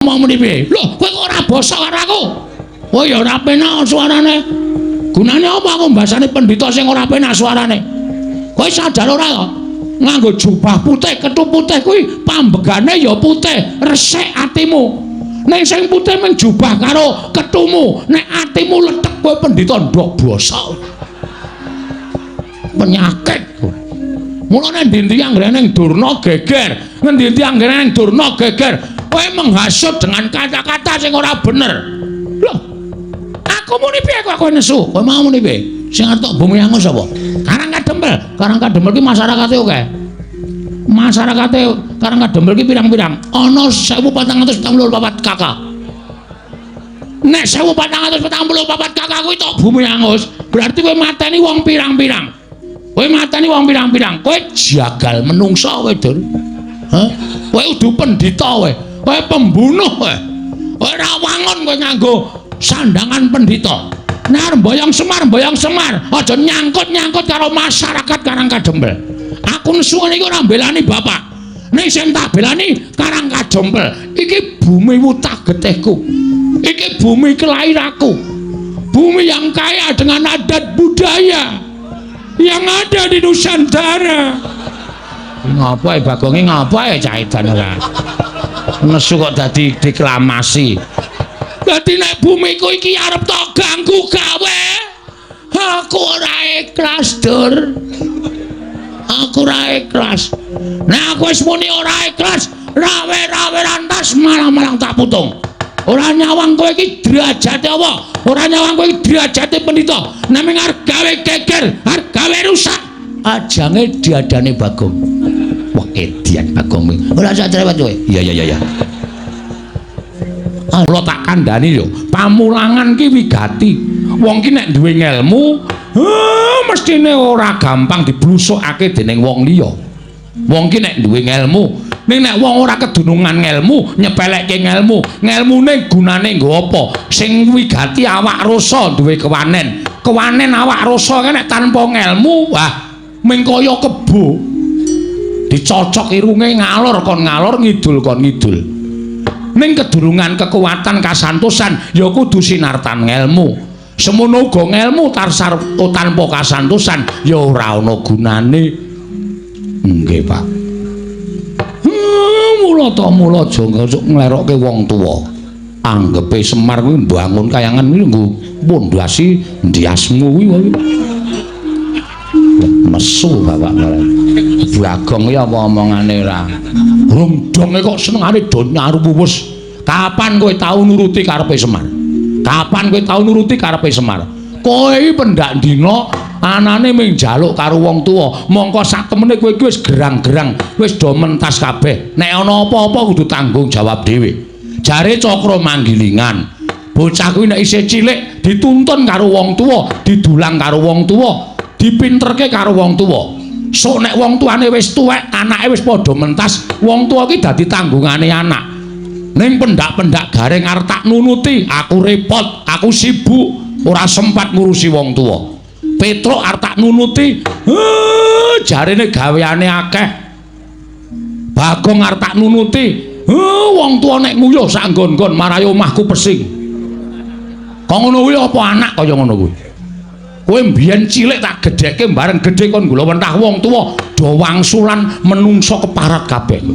Mau muni piye? Lho, kowe kok ora basa karo aku? Kowe ya ora penak suarane. Gunane apa aku mbasane pendhita sing ora penak suarane? Kowe sadar ora to? Nganggo jubah putih, kethu putih kuwi pambegane ya putih, resik atimu. Ning sing putih mung jubah karo kethumu, nek atimu lethek kowe pendhita ndok basa. Penyakit kowe. Mulane endi-endi anggere ning Durna geger, ngendi-endi anggere ning Durna geger, kowe menghasut dengan kata-kata sing ora bener. Loh, aku muni piye kok kowe nesu? Kowe mau muni piye? Sing arep tok bumi angus sapa? Karang Kadempel. Karang Kadempel ki masyarakate akeh. Masyarakate Karang Kadempel ki pirang-pirang? Ana 1444 KK. Nek 1444 KK kuwi tok bumi angus, berarti kowe mateni wong pirang-pirang. Kowe mateni wong pirang-pirang. Kowe jagal menungsa kowe, Dur. Hah? Kowe udu pendhita kowe. Kowe pembunuh kowe. Kowe ora wangun kowe nganggo sandangan pendhita. Nek arep mboyong Semar, mboyong Semar, aja nyangkut-nyangkut karo masyarakat Karang Kadempel. Aku nesu ngene iki ora mbelani bapak. Ning sing tak belani Karang Kadempel. Iki bumi wutah getihku. Iki bumi kelahiranku. Bumi yang kaya dengan adat budaya yang ada di Nusantara. Ngapa ya Bagonge, ngapa ya cah edan ora? Nesu kok dadi deklamasi. Dadi nek bumiku iki arep tok ganggu gawe, aku ora ikhlas, Dur. Aku ora ikhlas. Nek aku wis muni ora ikhlas, rawe-rawe rantas malang-malang tak putung. Ora nyawang kowe iki derajate apa? Ora nyawang kowe iki derajate pendhita. Nek ming arep gawe geger, arep gawe rusak, ajange diadane Bagong. Wah, edian Bagong kuwi. Ora usah cerewet kowe. Iya iya iya iya. Kula tak kandhani yo, pamulangan ki wigati. Wong ki nek duwe ngelmu, mestine ora gampang diblusukake dening wong liya. Wong ki nek duwe ngelmu, ning nek wong ora kedunungan ngelmu, nyepelekke ngelmu, ngelmune gunane nggo apa? Sing wigati awak rasa duwe kewanen. Kewanen awak rasa ki nek tanpa ngelmu, wah, ming kaya kebo. Dicocok irunge ngalor kon ngalor, ngidul kon ngidul. Ning kedurungan kekuatan kasantosan ya kudu sinartan ngelmu. Semono uga ngelmu tarsar tanpa kasantosan ya ora ana gunane. Nggih, Pak. Mula ta mula aja nglerokke wong tuwa. Anggepe Semar kuwi mbangun kayangan kuwi nggo pondasi ndiasmu kuwi wae. Nesu bapak malah. Bagong iki apa omongane ora? Rung donge kok senengane do nyaru wuwus. Kapan kowe tau nuruti karepe Semar? Kapan kowe tau nuruti karepe Semar? Kowe iki pendak dina anane mung njaluk karo wong tuwa. Mongko sak temene kowe iki wis gerang-gerang, wis do mentas kabeh. Nek ana apa-apa kudu tanggung jawab dhewe. Jare Cakra Manggilingan, bocah kuwi nek isih cilik dituntun karo wong tuwa, didulang karo wong tuwa, dipinterke karo wong tuwa. Sok nek wong tuane wis tuwek, anake wis padha mentas, wong tuwa ki dadi tanggungane anak. Ning pendak-pendak gareng arep tak nunuti, aku repot, aku sibuk, ora sempat ngurusi wong tuwa. Petruk arep tak nunuti, jarene gaweane akeh. Bagong arep tak nunuti, wong tuwa nek nguyuh sak nggon-nggon marai omahku pesing. Kok ngono kuwi apa anak kaya ngono kuwi? Kowe mbiyen cilik tak gedhekke, bareng gedhe kon gula wentah wong tuwa do wangsulan menungso keparat kabeh kowe.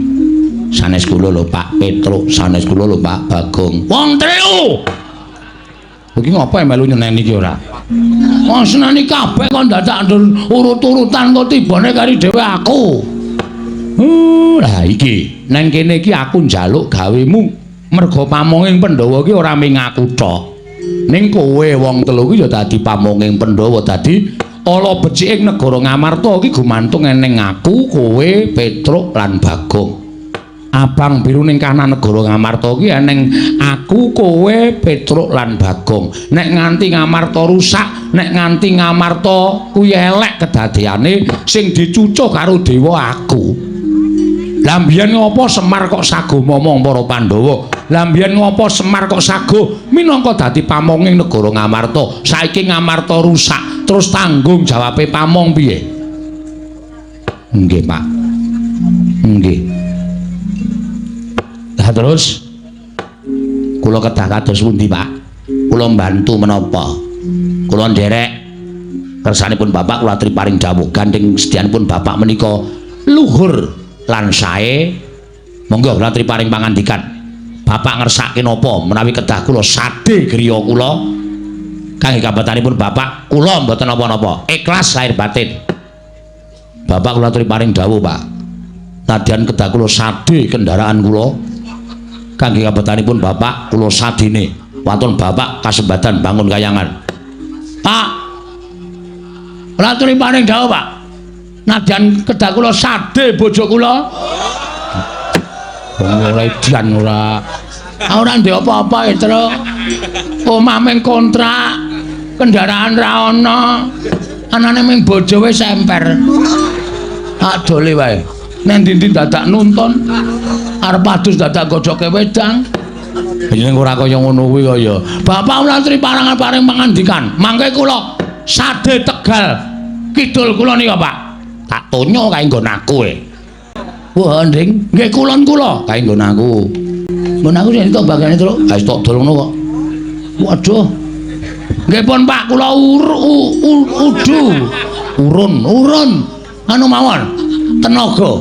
Sanes kula lho Pak Petruk, sanes kula lho Pak Bagong. Wong trio. Iki ngapa melu nyeneni iki ora? Wong seneni kabeh kok dadak urut-urutan kok tibane kari dhewe aku. Lah iki neng kene iki aku njaluk gawemu merga pamonging Pandhawa iki ora mung aku tok. Ning kowe wong telu iki ya dadi pamonging Pandhawa, dadi ala beciking negara Ngamarta iki gumantung eneng aku, kowe, Petruk lan Bagong. Abang biru ning kanan negara Ngamarta iki eneng aku, kowe, Petruk lan Bagong. Nek nganti Ngamarta rusak, nek nganti Ngamarta kuwi elek kedadeane, sing dicucuh karo dewa aku. Lah mbiyen ngopo Semar kok sago momong para Pandhawa? Lah mbiyen ngopo Semar kok sago minangka dadi pamonging negara Ngamarta? Saiki Ngamarta rusak, terus tanggung jawabe pamong piye? Nggih, Pak. Nggih. Lah terus Kula kedah kados pundi, Pak? Kula mbantu menapa? Kula nderek kersanipun Bapak kula aturi paring dawuh gandeng sedyanipun Bapak menika luhur lan sae. Monggo kula aturi paring pangandikan. Bapak ngersake napa menawi kedah kula sade griya kula kangge kabetanipun Bapak kula mboten napa-napa. Ikhlas lahir batin. Bapak kula aturi paring dawuh, Pak. Nadyan kedah kula sade kendaraan kula kangge kabetanipun Bapak kula sadene. Wonten Bapak kasembadan bangun kayangan. Pak, kula aturi paring dawuh, Pak. Nadyan kedah kula sade bojo kula. Wong ora edan ora. Ora ndek apa-apa, Truk. Omah mung kontrak, kendaraan ra ana. Anane mung bojo wis emper. Tak dole wae. Nang ndi-ndi dadak nuntun. Arep adus dadak gojoke wedang. Jeneng ora kaya ngono kuwi kaya. Bapak kula aturi parangan paring pangandikan. Mangke kula sade Tegal kidul kula nika, Pak. Tak tonyo kae nggon aku e. Wah, Nding, nggih kulon kula kae nggon aku. Nggon aku sing tok bagane, Truk. Ha wis tok dol ngono kok. Waduh. Nggih pun, Pak, kula udu. Urun, urun. Anu mawon. Tenaga.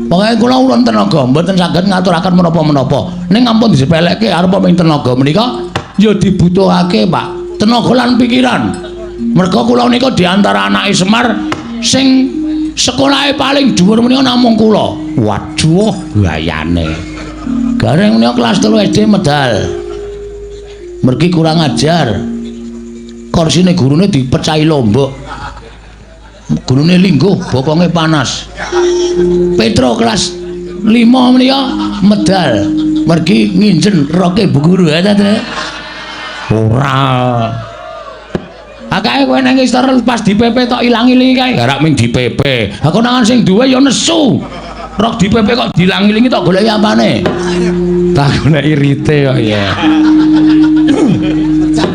Pokoke kula urun tenaga, mboten saged ngaturaken menapa-menapa. Ning ampun disepelekke arep ming tenaga menika ya dibutuhake, Pak. Tenaga lan pikiran. Merga kula nika di antara anake Semar sing sekolahe paling dhuwur menika namung kula. Waduh, gayane. Gareng menika kelas 3 SD medal. Mergi kurang ajar. Korsine gurune dipecahi lombok. Gurune lingguh, bokonge panas. Petro kelas 5 menika medal. Mergi nginjen roke bu guru ya ta. Ora. Akae kowe nang istor pas di PP tok ilang-ilingi kae. Garak ming di PP. Ha konangan sing duwe ya nesu. Rok di PP kok diilang-ilingi tok goleki apane? Tak goleki rite kok ya.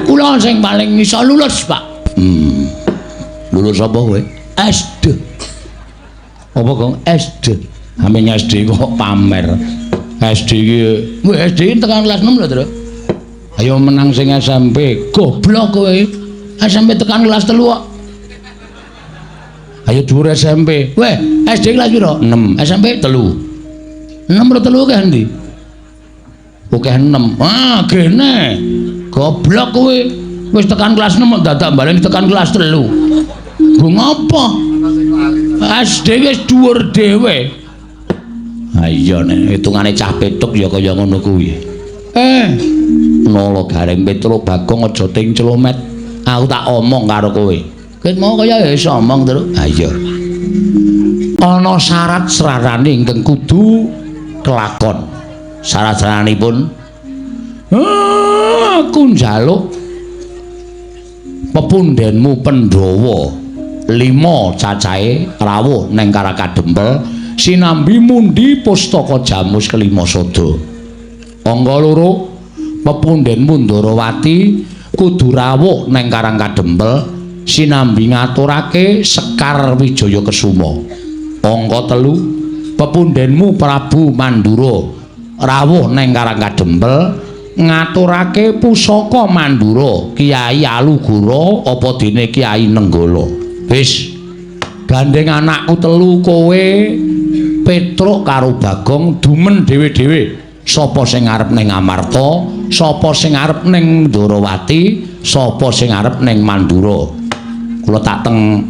Kula sing paling iso lulus, Pak. Lulus apa kowe? SD. Apa, Gong? SD. Ame SD kok pamer. SD iki, weh SD tekan kelas 6 lho, Tru. Ayo menang sing SMP. Goblok kowe. SMP tekan kelas 3 kok. Ayo dhuwur SMP. Weh, SD kelas piro? 6. SMP 3. 6 ro 3 akeh endi? Akeh 6. Ah, gene. Goblok kowe. Wis tekan kelas 6 kok dadak baleni tekan kelas 3. Nggo ngopo? SD wis dhuwur dhewe. Ha iya nek hitungane cah petuk ya kaya ngono kuwi. Nala Gareng Petro Bagong aja ting clomet. Aku tak omong karo kowe. Ket mau kaya iso omong, Truk. Ha iya. Ana syarat srarane ingkang kudu kelakon. Syarat-syaranipun aku njaluk pepundhenmu Pandhawa 5 cacahe rawuh neng Karang Kadempel sinambi mundi pustaka Jamus kelima sada. Angka 2 pepundhenmu Ndarawati kudu rawuh neng Karang Kadempel sinambi ngaturake Sekar Wijaya Kesuma. Angka 3 pepundhenmu Prabu Mandura rawuh neng Karang Kadempel ngaturake pusaka Mandura Kiai Alugoro apa dene Kiai Nenggala. Wis gandeng anakku telu kowe Petruk karo Bagong dumen dhewe-dhewe. Sapa sing arep ning Amarta, sapa sing arep ning Ndarawati, sapa sing arep ning Mandura. Kula tak teng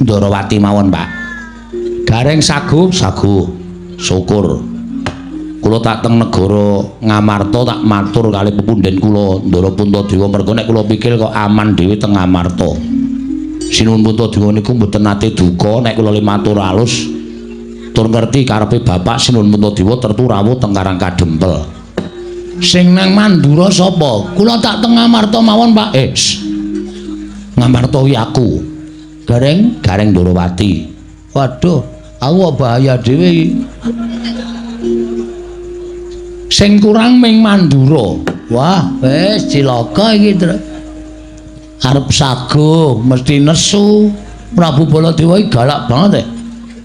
Ndarawati mawon, Pak. Gareng saguh, saguh. Syukur. Kula tak teng negara Ngamarta tak matur kali pepundhen kula Ndara Puntadewa merga nek kula pikir kok aman dhewe teng Ngamarta. Sinuwun Puntadewa niku mboten nate duka nek kula le matur alus tur ngerti karepe Bapak Sinuwun Puntadewa tertu rawuh teng Karang Kadempel. Sing nang Mandura sapa? Kula tak teng Ngamarta mawon, Pak. Ngamarta kuwi aku. Gareng, Gareng Ndarawati. Waduh, aku kok bahaya dhewe iki. Sing kurang ming Mandura. Wah, wis cilaka iki, Truk. Arep saguh mesti nesu. Prabu Baladewa iki galak banget.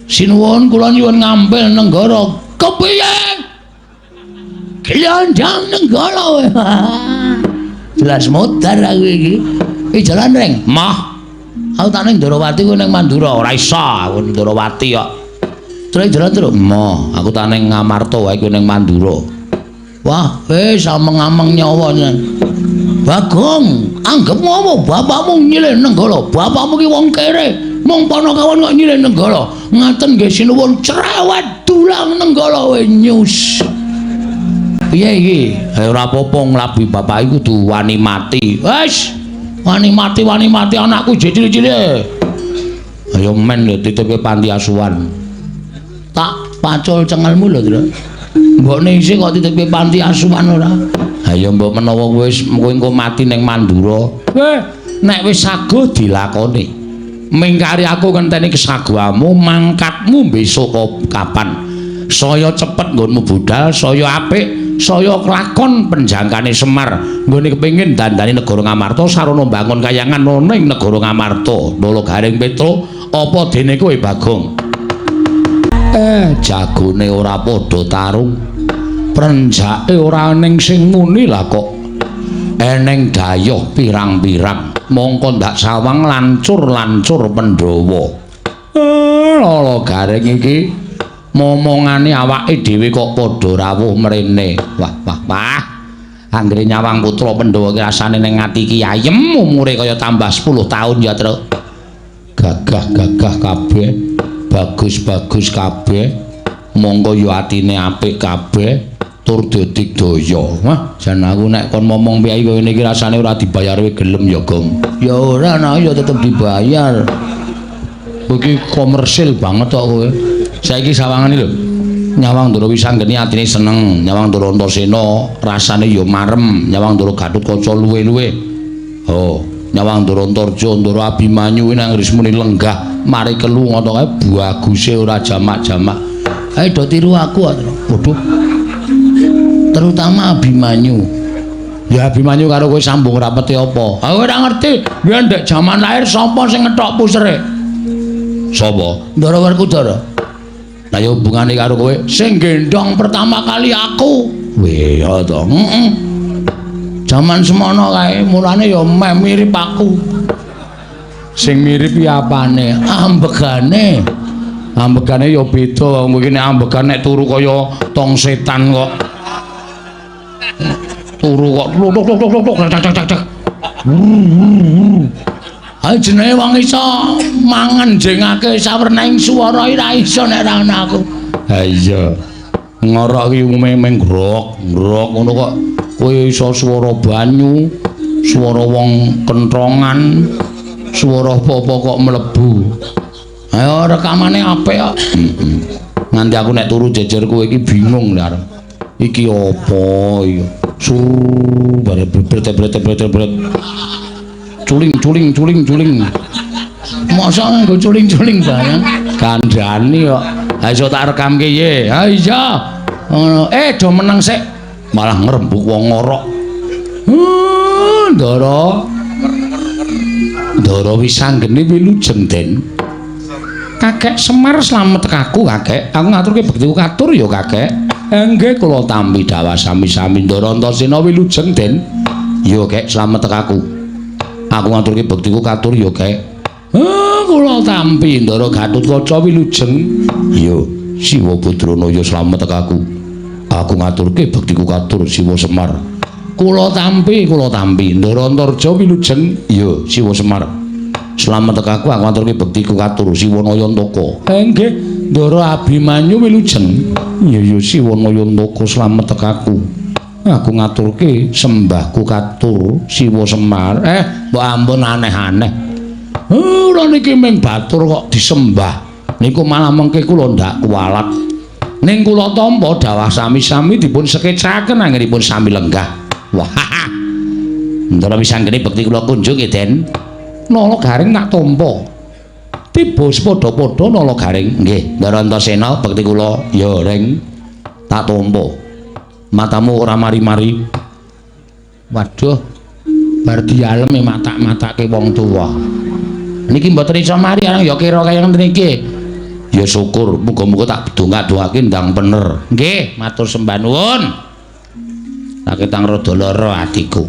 Sinuwun kula nyuwun ngampil nenggara. Kepiye? Glondong Nenggala. Jelas modar aku iki. Iki jalan reng. Mah. Aku tak ning Ndorowati kowe ning Mandura. Ora iso aku ning Ndorowati kok. Terus jalan terus. Mah, aku tak ning Ngamarta wae kowe ning Mandura. Wah, wis ameng-ameng nyawa nyen. Bagong, anggap ngopo bapakmu nyilih Nenggala. Bapakmu ki wong kere. Mung panakawan kok nyilih Nenggala. Ngaten nggih sinuwun cerewet dulang Nenggala we nyus. Piye iki? Ora apa-apa nglabi bapak iku kudu wani mati. Wis, wani mati anakku jek cilik-cilik. Ayo men lho titipke panti asuhan. Tak pacul cengelmu lho, Tru. Mbokne isih kok titipke panti asuhan ora? Ha ya mbok menawa wis kowe engko mati ning Mandura. Nek wis sago dilakoni. Mingkari aku ngenteni kesagoamu, mangkatmu besok kapan? Saya cepet nggonmu budal, saya apik, saya kelakon penjangkane Semar. Nggone kepengin dandani negara Ngamarta sarana mbangun kayangan ana ing negara Ngamarta. Nala Garing Petruk, apa dene kowe Bagong? Jagone ora padha tarung. Prenjake ora eneng sing muni lah kok. Eneng dayoh pirang-pirang. Mongko ndak sawang lancur-lancur Pandhawa. Lala Garing iki momongane awake dhewe kok padha rawuh mrene. Wah, wah, wah. Anggere nyawang putra Pandhawa ki rasane ning ati iki ayem umure kaya tambah 10 tahun ya, Truk. Gagah-gagah kabeh, bagus-bagus kabeh. Mongko ya atine apik kabeh tur dadigdaya. Wah, jan aku nek kon momong piye kaya ngene iki rasane ora dibayar kowe gelem ya, Gong. Ya ora, nah ya tetep dibayar. Kowe iki komersil banget kok kowe. Saiki sawangane lho. Nyawang Ndara Wisanggeni atine seneng, nyawang Ndara Antasena rasane ya marem, nyawang Ndara Gatotkaca luwe-luwe. Oh, nyawang Ndara Antarja, Ndara Abimanyu nang rismune lenggah mari kelu ngono kae baguse ora jamak-jamak. Ayo do tiru aku, Waduh. Terutama Abimanyu. Ya Abimanyu karo kowe sambung rapete apa? Aku ora ngerti. Biyen ndek jaman lahir sapa sing ngethok pusere? Sapa? Ndara Werkudara. Lah ya hubungane karo kowe sing gendhong pertama kali aku. Weh, ya to. Heeh. Jaman semono kae mulane ya meh mirip aku. Sing mirip ya apane? Ambegane. Ambegane ya beda wong iki nek ambegan nek turu kaya tong setan kok. Turu kok tuk tuk tuk tuk tak tak tak. Ha jenenge wong iso mangan jengake sawernaing swara ora iso nek ora ana aku. Ha iya. Ngorok iki umume meng grok, grok ngono kok kowe iso swara banyu, swara wong kentrongan, swara apa-apa kok mlebu. Ayo rekamane apik kok. Heeh. Nganti aku nek turu jejer kowe iki bingung lho arep. Iki apa iki? Su bare bret-bret-bret-bret. Culing culing culing culing. Masa nganggo culing-culing barang? Kandhani kok. Ha iso tak rekamke ye. Ha iya. Ngono. Do meneng sik. Malah ngrembug wong ngorok. Ndara. Ndara Wisanggeni wilujeng, Den. Kakek Semar slamet aku, Kakek. Aku ngaturke bektiku katur ya, Kakek. Nggih kula tampi dawah sami-sami Ndara Antasena wilujeng, Den. Ya, Kek, slamet aku. Aku ngaturke bektiku katur ya, Kek. Kula tampi Ndara Gatotkaca wilujeng. Ya, Siwa Badranaya slamet aku. Aku ngaturke bektiku katur Siwa Semar. Kula tampi, kula tampi Ndara Antarja wilujeng. Ya, Siwa Semar. Slamet aku, aku ngaturke bektiku katur Siwa Nayantaka. Nggih, Ndara Abimanyu wilujeng. Ya ya Siwa Nayantaka slamet aku. Aku ngaturke sembahku katur Siwa Semar. Mbok ampun aneh-aneh. Ora niki ming batur kok disembah. Niku malah mengke kula ndak kuwalat. Ning kula tampa dawah sami-sami dipun sekecaken anggenipun sami lenggah. Wah. Ndara Wisanggeni bekti kula kunjung nggih, Den. Nala Garing tak tampa. Tiba padha-padha Nala Garing. Nggih, Ndara Antasena bekti kula ya Reng tak tampa. Matamu ora mari-mari. Waduh, bar dialem matak-matake wong tuwa. Niki mboten iso mari arang ya kira kaya ngene iki. Ya syukur, muga-muga tak dongak-dongake ndang bener. Nggih, matur sembah nuwun. Kaketang rada lara atiku.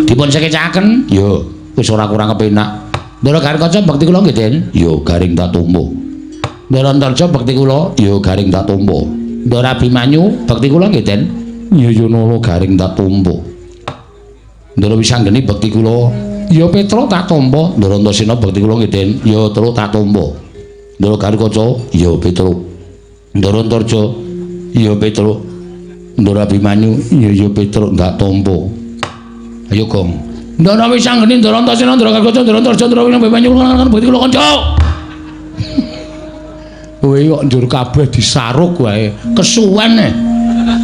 Dipun sekecaken? Yo, wis ora kurang kepenak. Ndara Garingkaca bekti kula nggih, Den. Yo, garing tak tampa. Ndara Antarja bekti kula, yo garing tak tampa. Ndara Abimanyu bekti kula nggih, Den. Yo yo nala garing tak tampa. Ndara Wisanggeni bekti kula, ya Petruk tak tampa. Ndara Antasena bekti kula nggih, Den. Ya Truk tak tampa. Ndara Garingkaca, ya Petruk. Ndara Antarja, ya Petruk. Ndara Abimanyu, ya ya Petruk tak tampa. Ayo Gong. Ndara Wisanggeni, Ndara Antasena, Ndara Garingkaca, Ndara Antarja, Ndara Abimanyu bekti kula kanca. Kowe kok njur kabeh disaruk wae. Kesuwen e.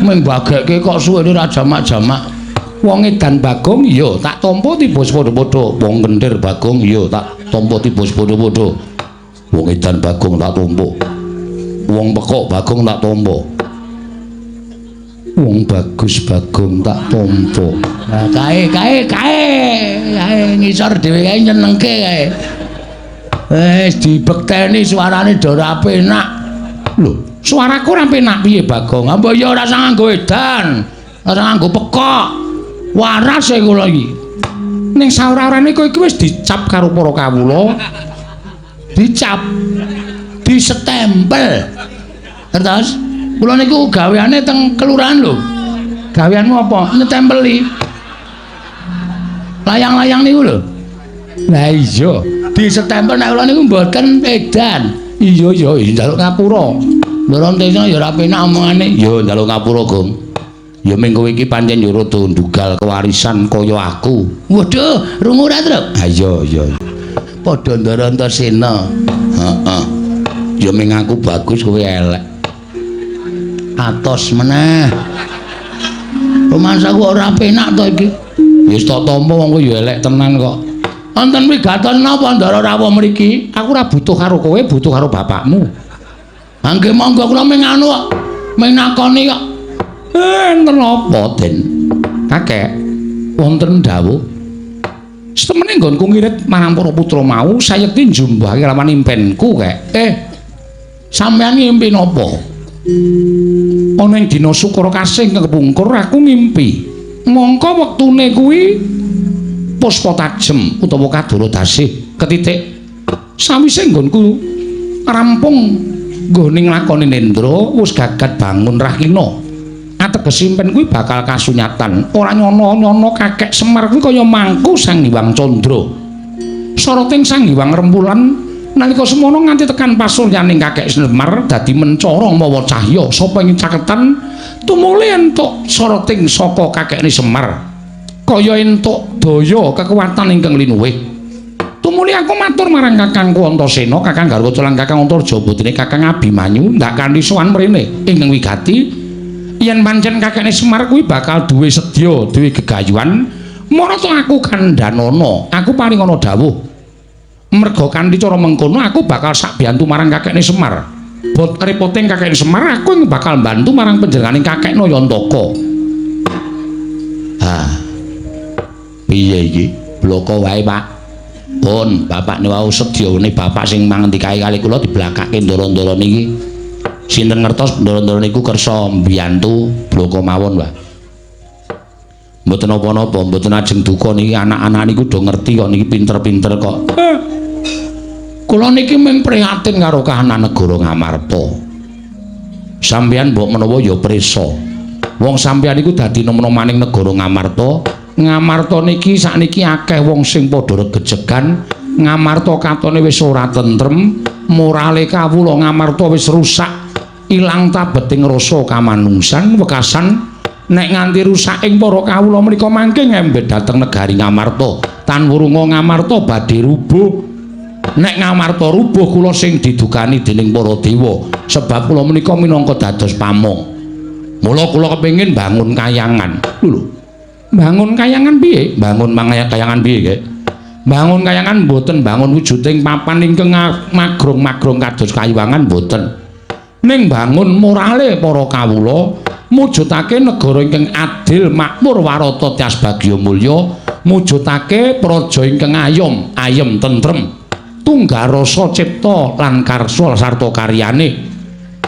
Mung bagekke kok suwene ora jamak-jamak. Wong edan Bagong ya tak tampa tiba padha-padha. Wong kenthir Bagong ya tak tampa tiba padha-padha. Wong edan Bagong tak tampa. Wong pekok Bagong tak tampa. Wong bagus Bagong tak tampa. Lah kae kae kae kae ngisor dhewe kae nyenengke kae. Wis dibekteni suarane do ora penak. Lho, suaraku ora penak piye Bagong? Mbok ya ora usah nganggo edan, ora nganggo pekok. Waras e kula iki. Ning saora-orane kowe iki wis dicap karo para kawula. Dicap. Disetempel. Terus kula niku gaweane teng kelurahan lho. Gaweanmu apa? Nyetempeli. Layang-layang niku lho. Lah iya, disetempel nek kula niku mboten edan. Iya iya, njaluk ngapura. Ndara Antasena ya ora penak omongane. Ya njaluk ngapura, Gong. Ya ming kowe iki pancen ya rada ndugal kewarisan kaya aku. Waduh, rungu ora, Truk? Ha iya iya. Padha Ndara Antasena. Heeh. Ya ming aku bagus kowe elek. Atos meneh. Rumangsaku ora penak to iki. Ya wis tak tampa wong kowe ya elek tenan kok. Wonten wigatos napa Ndara rawuh mriki? Aku ora butuh karo kowe, butuh karo bapakmu. Ha nggih monggo kula ming anu kok. Ming nakoni kok. Enten apa, Den? Kakek, wonten dawuh. Setemene nggonku ngirit marang para putra mau, sayekti njumbahake lawan impenku, Kek. Sampeyan ngimpi napa? Ana ing dina Sukara Kasih kepungkur aku ngimpi. Mongko wektune kuwi puspa tajem utawa kadara dasih ketitik. Sawise nggonku rampung nggone nglakoni nendra, wis gagat bangun rahina. Ateges impen kuwi bakal kasunyatan. Ora nyono-nyono kakek Semar kuwi kaya mangku Sang Hyang Candra. Soroting Sang Hyang Rembulan nalika semono nganti tekan pasuryaning kakek Semar dadi mencara mawa cahya sapa ing caketan tumuli entuk soroting saka kakekne Semar. Kaya entuk daya kekuatan ingkang linuwih. Tumuli aku matur marang kakangku Antasena, Kakang Garwaca lan Kakang Antarja putrine Kakang Abimanyu ndak kanthi sowan mrene ingkang wigati. Yen pancen kakekne Semar kuwi bakal duwe sedya, duwe gegayuhan, marata aku kandhanana, aku paringana dawuh. Merga kanthi cara mengkono aku bakal sak biyantu marang kakekne Semar. Bot repoting kakekne Semar, aku ing bakal mbantu marang panjenengane kakekne Yantaka. Ha. Piye iki? Bloko wae, Pak. Pun, bapakne wau sedyane bapak sing mangentikae kali kula diblakake ndara-ndara niki. Sinten ngertos ndara-ndara niku kersa mbiyantu bloko mawon, Pak. Mboten napa-napa, mboten ajeng duka niki anak-anak niku do ngerti kok niki pinter-pinter kok. Kula niki mung prihatin karo kahanan negara Ngamarta. Sampeyan mbok menawa ya prisa. Wong sampeyan niku dadi nom-nomaning negara Ngamarta. Ngamarta niki sakniki akeh wong sing padha regejegan. Ngamarta katone wis ora tentrem, morale kawula Ngamarta wis rusak. Ilang tabeting rasa kamanungsan wekasan nek nganti rusak ing para kawula menika mangke ngembet dhateng negari Ngamarta. Tan wurunga Ngamarta badhe rubuh. Nek Ngamarta rubuh kula sing didukani dening para dewa, sebab kula menika minangka dados pamong. Mula kula kepengin bangun kayangan. Lho, bangun kayangan piye? Bangun kayangan piye, Kek? Bangun kayangan mboten bangun wujuding papan ingkang magrong-magrong kados kayuwangan mboten. Ning bangun morale para kawula, mujudake negara ingkang adil, makmur, warata, tias bagya mulya, mujudake praja ingkang ayom, ayem tentrem, tunggal rasa cipta lan karsa sarta karyane.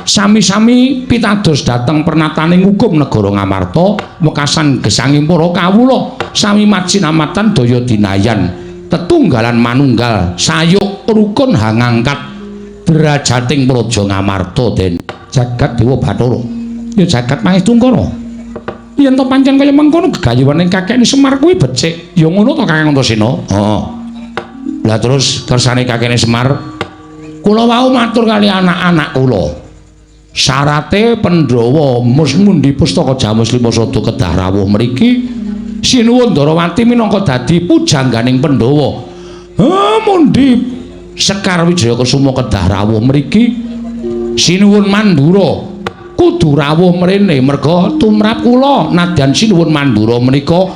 Sami-sami pitados dhateng pernataning hukum negara Ngamarta wekasan gesanging para kawula sami macinamatan daya dinayan tetunggalan manunggal sayuk rukun hangangkat derajating praja Ngamarta den jagat Dewa Bathara ya jagat Mahestungkara yen to pancen kaya mengkono gegayuhane kakekne Semar kuwi becik ya ngono to Kakang Antasena. Heeh. Lah terus kersane kakekne Semar kula wau matur kali anak-anak kula. Syarate Pandhawa mundi pustaka Jamus Lima Sada kedah rawuh mriki Sinuwun Ndarawati minangka dadi pujangganing Pandhawa. Mundi Sekar Wijaya Kusuma kedah rawuh mriki Sinuwun Mandura kudu rawuh mrene merga tumrap kula nadyan Sinuwun Mandura menika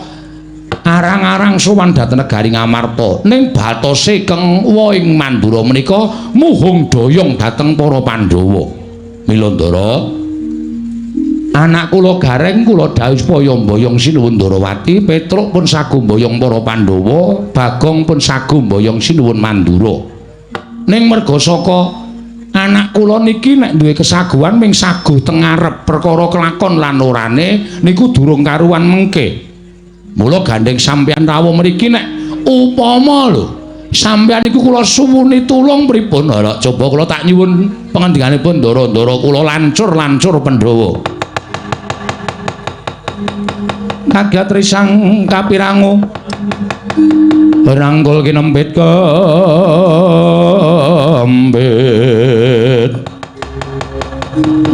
arang-arang sowan dhateng negari Ngamarta ning batose keng ing Mandura menika muhung doyong dhateng para Pandhawa. Mila Ndara, anak kula Gareng kula dawuh supaya mboyong Sinuwun Ndarawati, Petruk pun sagu mboyong para Pandhawa, Bagong pun sagu mboyong Sinuwun Mandura. Ning merga saka anak kula niki nek duwe kesaguhan ming saguh teng ngarep perkara kelakon lan orane niku durung karuan mengke. Mula gandeng sampeyan rawuh mriki nek upama lho sampeyan niku kula suwuni tulung pripun? Lha coba kula tak nyuwun pangandikanipun ndara-ndara kula lancur-lancur Pandhawa. Kagiat risang kapirangu rangkul kinempit kembit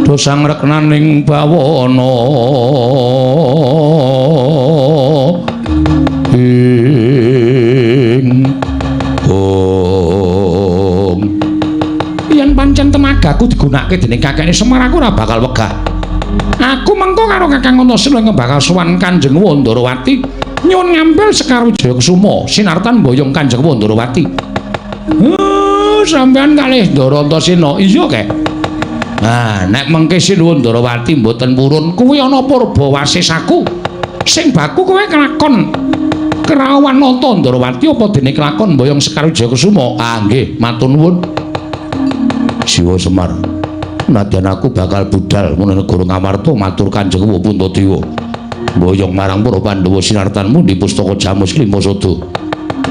dosang reknaning bawana ing ong. Yen pancen tenagaku digunakake dening kakekne Semar aku ora bakal wegah. Aku mengko karo Kakang Antasena ingkang bakal sowan Kanjeng Wandarawati nyuwun ngambil Sekar Wijaya Kusuma sinartan mboyong Kanjeng Wandarawati. Sampeyan kalih Ndara Antasena. Iya kek. Nah, nek mengke Sinuwun Ndarawati mboten purun kuwi ana purba wasesaku. Sing baku kowe kelakon kerawan nata Ndarawati apa dene kelakon mboyong Sekar Wijaya Kusuma? Ah nggih, matur nuwun. Siwa Semar, nadyan aku bakal budal menawa negara Ngamarta matur Kanjeng Puntadewa mboyong marang para Pandhawa sinartan mundi pustaka Jamus Lima Sada.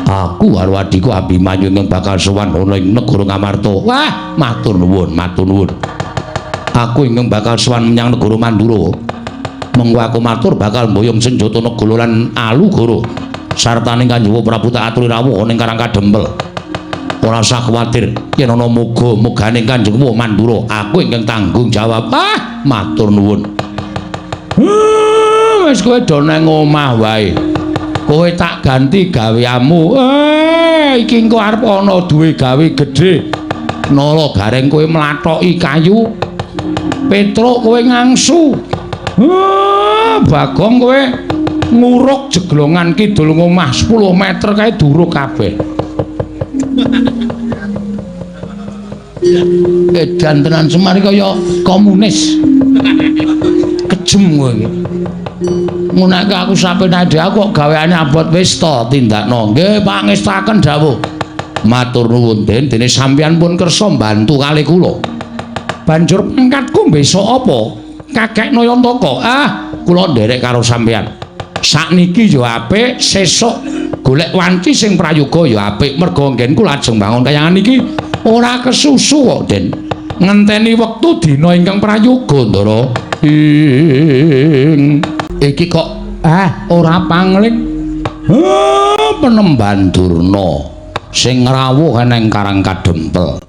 Aku karo adhiku Abimanyu ingkang bakal sowan ana ing negara Ngamarta. Wah, matur nuwun, matur nuwun. Aku ingkang bakal sowan menyang negara Mandura. Mengko aku matur bakal mboyong senjata Negala lan Alugoro sartane Kanjeng Prabu tak aturi rawuh ning Karang Kadempel. Ora usah kuwatir yen ana muga-mugane Kanjeng Mandura, aku ingkang tanggung jawab. Ah, matur nuwun. Wis kowe do nang omah wae. Kowe tak ganti gaweanmu. Iki engko arep ana duwe gawe gedhe. Nala Gareng kowe mlathoki kayu. Petruk kowe ngangsu. Bagong kowe nguruk jeglongan kidul ngomah 10 meter kae duruk kabeh. Edan tenan Semar kaya komunis. Kejem kowe iki. Ngunake aku sampeyan dhewe aku kok gaweane abot wis to tindakno. Nggih pangestaken dawuh. Matur nuwun Den, dene sampeyan pun kersa mbantu kalih kula. Banjur pangkatku besok apa? Kakek Nayantaka. Ah, kula nderek karo sampeyan. Sakniki ya apik, sesuk golek wanci sing prayoga ya apik. Merga nggenku lajeng bangun kayangan iki ora kesusu kok, Den. Ngenteni wektu dina ingkang prayoga, Ndara. Ing iki kok ora pangling. Penemban Durna sing ngrawuh nang Karang Kadempel.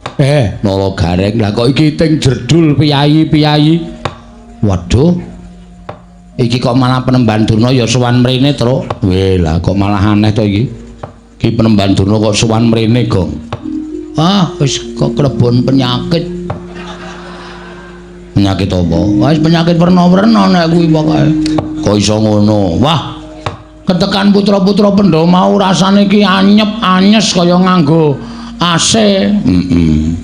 Nala Gareng, lah kok iki ting jerdul piyayi-piyayi. Waduh. Iki kok malah penemban Durna ya sowan mrene, Truk. Weh, lah kok malah aneh to iki. Iki penemban Durna kok sowan mrene, Gong. Ah, wis kok klebon penyakit. Penyakit apa? Wis penyakit werna-werna nek kuwi pokoke. Kok iso ngono? Wah, ketekan putra-putra Pandhawa mau rasane iki anyep-anyes kaya nganggo AC. Heeh.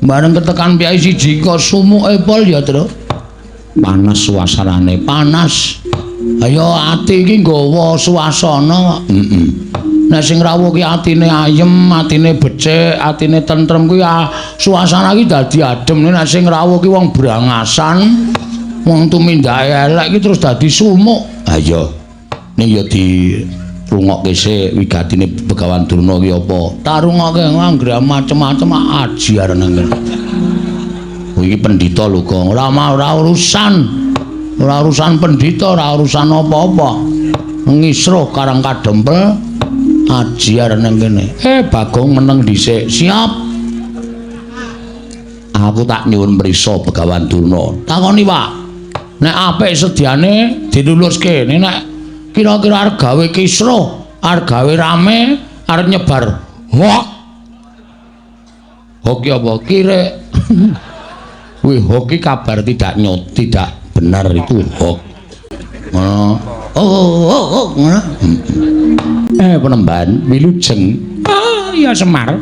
Bareng ketekan piyai siji kok sumuke pol ya, Truk. Panas suasanane, panas. Ayo ati iki nggawa suasana kok. Heeh. Nek sing rawuh ki atine ayem, atine becik, atine tentrem kuwi suasana ki dadi adem. Nek sing rawuh ki wong brangasan, wong tumindake elek ki terus dadi sumuk. Ha iya. Ning ya dirungokke sik wigatine Begawan Durna ki apa? Tak rungokke anggere macem-macem aji arane ngene. Iki pendhita lho, Gong. Ora ora urusan. Ora urusan pendhita, ora urusan apa-apa. Ngisruh Karang Kadempel aji arane kene. Bagong meneng dhisik. Siap. Aku tak nyuwun mrisa Begawan Durna. Takoni, Pak. Nek apik sediane diluluske. Nek kira-kira arep gawe kisruh, arep gawe rame, arep nyebar hoak. Hoki apa? Kirek. Wih, hoki kabar tidak nyot, tidak benar itu hoax. Ngono. Oh, ngono. Penemban wilujeng. Ah, iya Semar.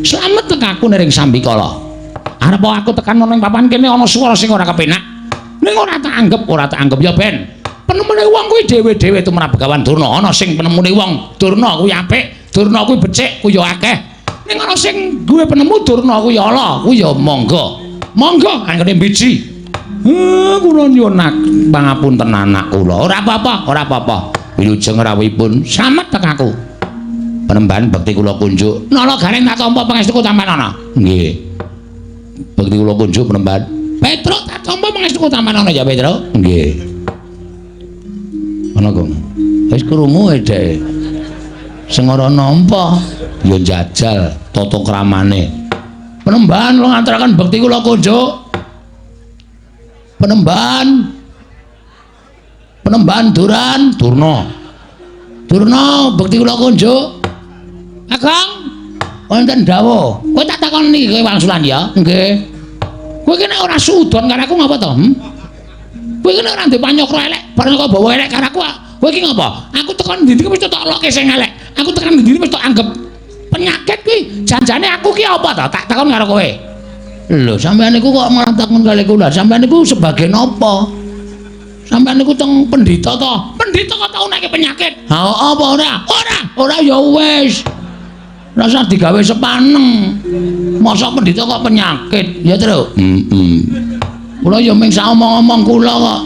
Slamet tek aku nering sambikala. Arep aku tekan ana ing papan kene ana swara sing ora kepenak. Ning ora tak anggep, ora tak anggep ya ben. Penemune wong kuwi dhewe-dhewe tumrap Begawan Durna. Ana sing penemune wong Durna kuwi apik, Durna kuwi becik, kuwi ya akeh. Ning ana sing duwe penemu Durna kuwi ala, kuwi ya monggo. Monggo anggone biji. Kula nyuwun pangapunten anak kula. Ora apa-apa, ora apa-apa. Wilujeng rawuhipun slamet tek aku. Penemban bekti kula kunjuk. Nala gareng tak tampa pangestuku tampanana. Nggih. Bekti kula kunjuk penemban. Petruk tak tampa pangestuku tampanana ya, Petruk. Nggih. Ana kok. Wis krungu e dhek. Sing ora nampa ya njajal tata kramane. Penemban kula ngaturaken bekti kula kunjuk. Penemban. Penemban Duran, Durna. Durna bekti kula kunjuk. Kakang, wonten dawuh. Kowe tak takoni kowe wangsulan ya? Nggih. Kowe ki nek ora suudon karo aku ngapa to? Kowe ki nek ora ndek panyokra elek, bareng kok bawa elek karo aku, kowe ki ngapa? Aku tekan ndi-ndi wis tak loke sing elek. Aku tekan ndi-ndi wis tak anggap penyakit kuwi. Janjane aku ki apa to? Tak takon karo kowe. Lho, sampeyan niku kok malah takon kali kula. Sampeyan niku sebagai napa? Sampeyan niku teng pendhita to? Pendhita kok tau nek penyakit? Ha apa ora? Ora, ora ya wis. Rasa digawe sepaneng. Mosok pendhita kok penyakit, ya, Tru? Heeh. Kula ya mung saomong-omong kula kok.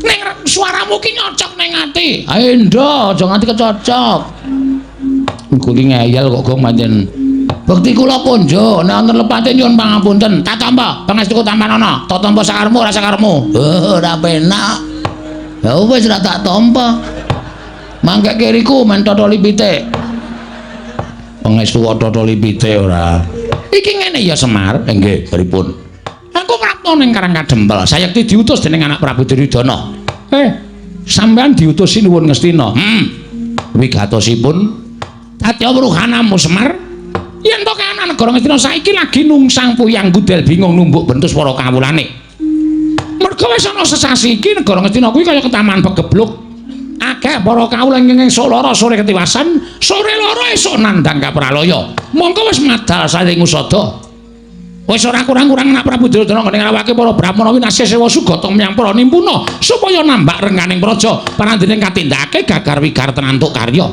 Ning suaramu ki nyocok ning ati. Ayo ndo, aja nganti kecocok. Iku ki ngeyel kok gong pancen. Bekti kula kunjuk, nek wonten lepate nyuwun pangapunten. Tak tampa pangestuku tampanana. Tak tampa sakarepmu ora sakarepmu. Oh, ora penak. Ya wis ora tak tampa. Mangke kiriku men totoli pitik. Pangestu kok totoli pitik ora. Iki ngene ya Semar. Nggih, pripun? Aku prapta ning Karang Kadempel. Sayekti diutus dening anak Prabu Duryudana. Sampeyan diutus sinuwun Ngastina. Wigatosipun dadi wuruhanamu Semar. Yen to kahanan negara Ngastina saiki lagi nungsang puyang gudel bingung numbuk bentus para kawulane. Merga wis ana sesasi iki negara Ngastina kuwi kaya ketaman pegebluk. Akeh para kawula ingkang esuk lara sore ketiwasan, sore lara esuk nandhang kapralaya. Mongko wis madal saling usada. Wis ora kurang-kurang anak Prabu Duryudana nggone ngrawake para brahmana winasya sewa sugata menyang para nimpuna supaya nambak rengganing praja parandene katindakake gagar wigar tenantuk karya.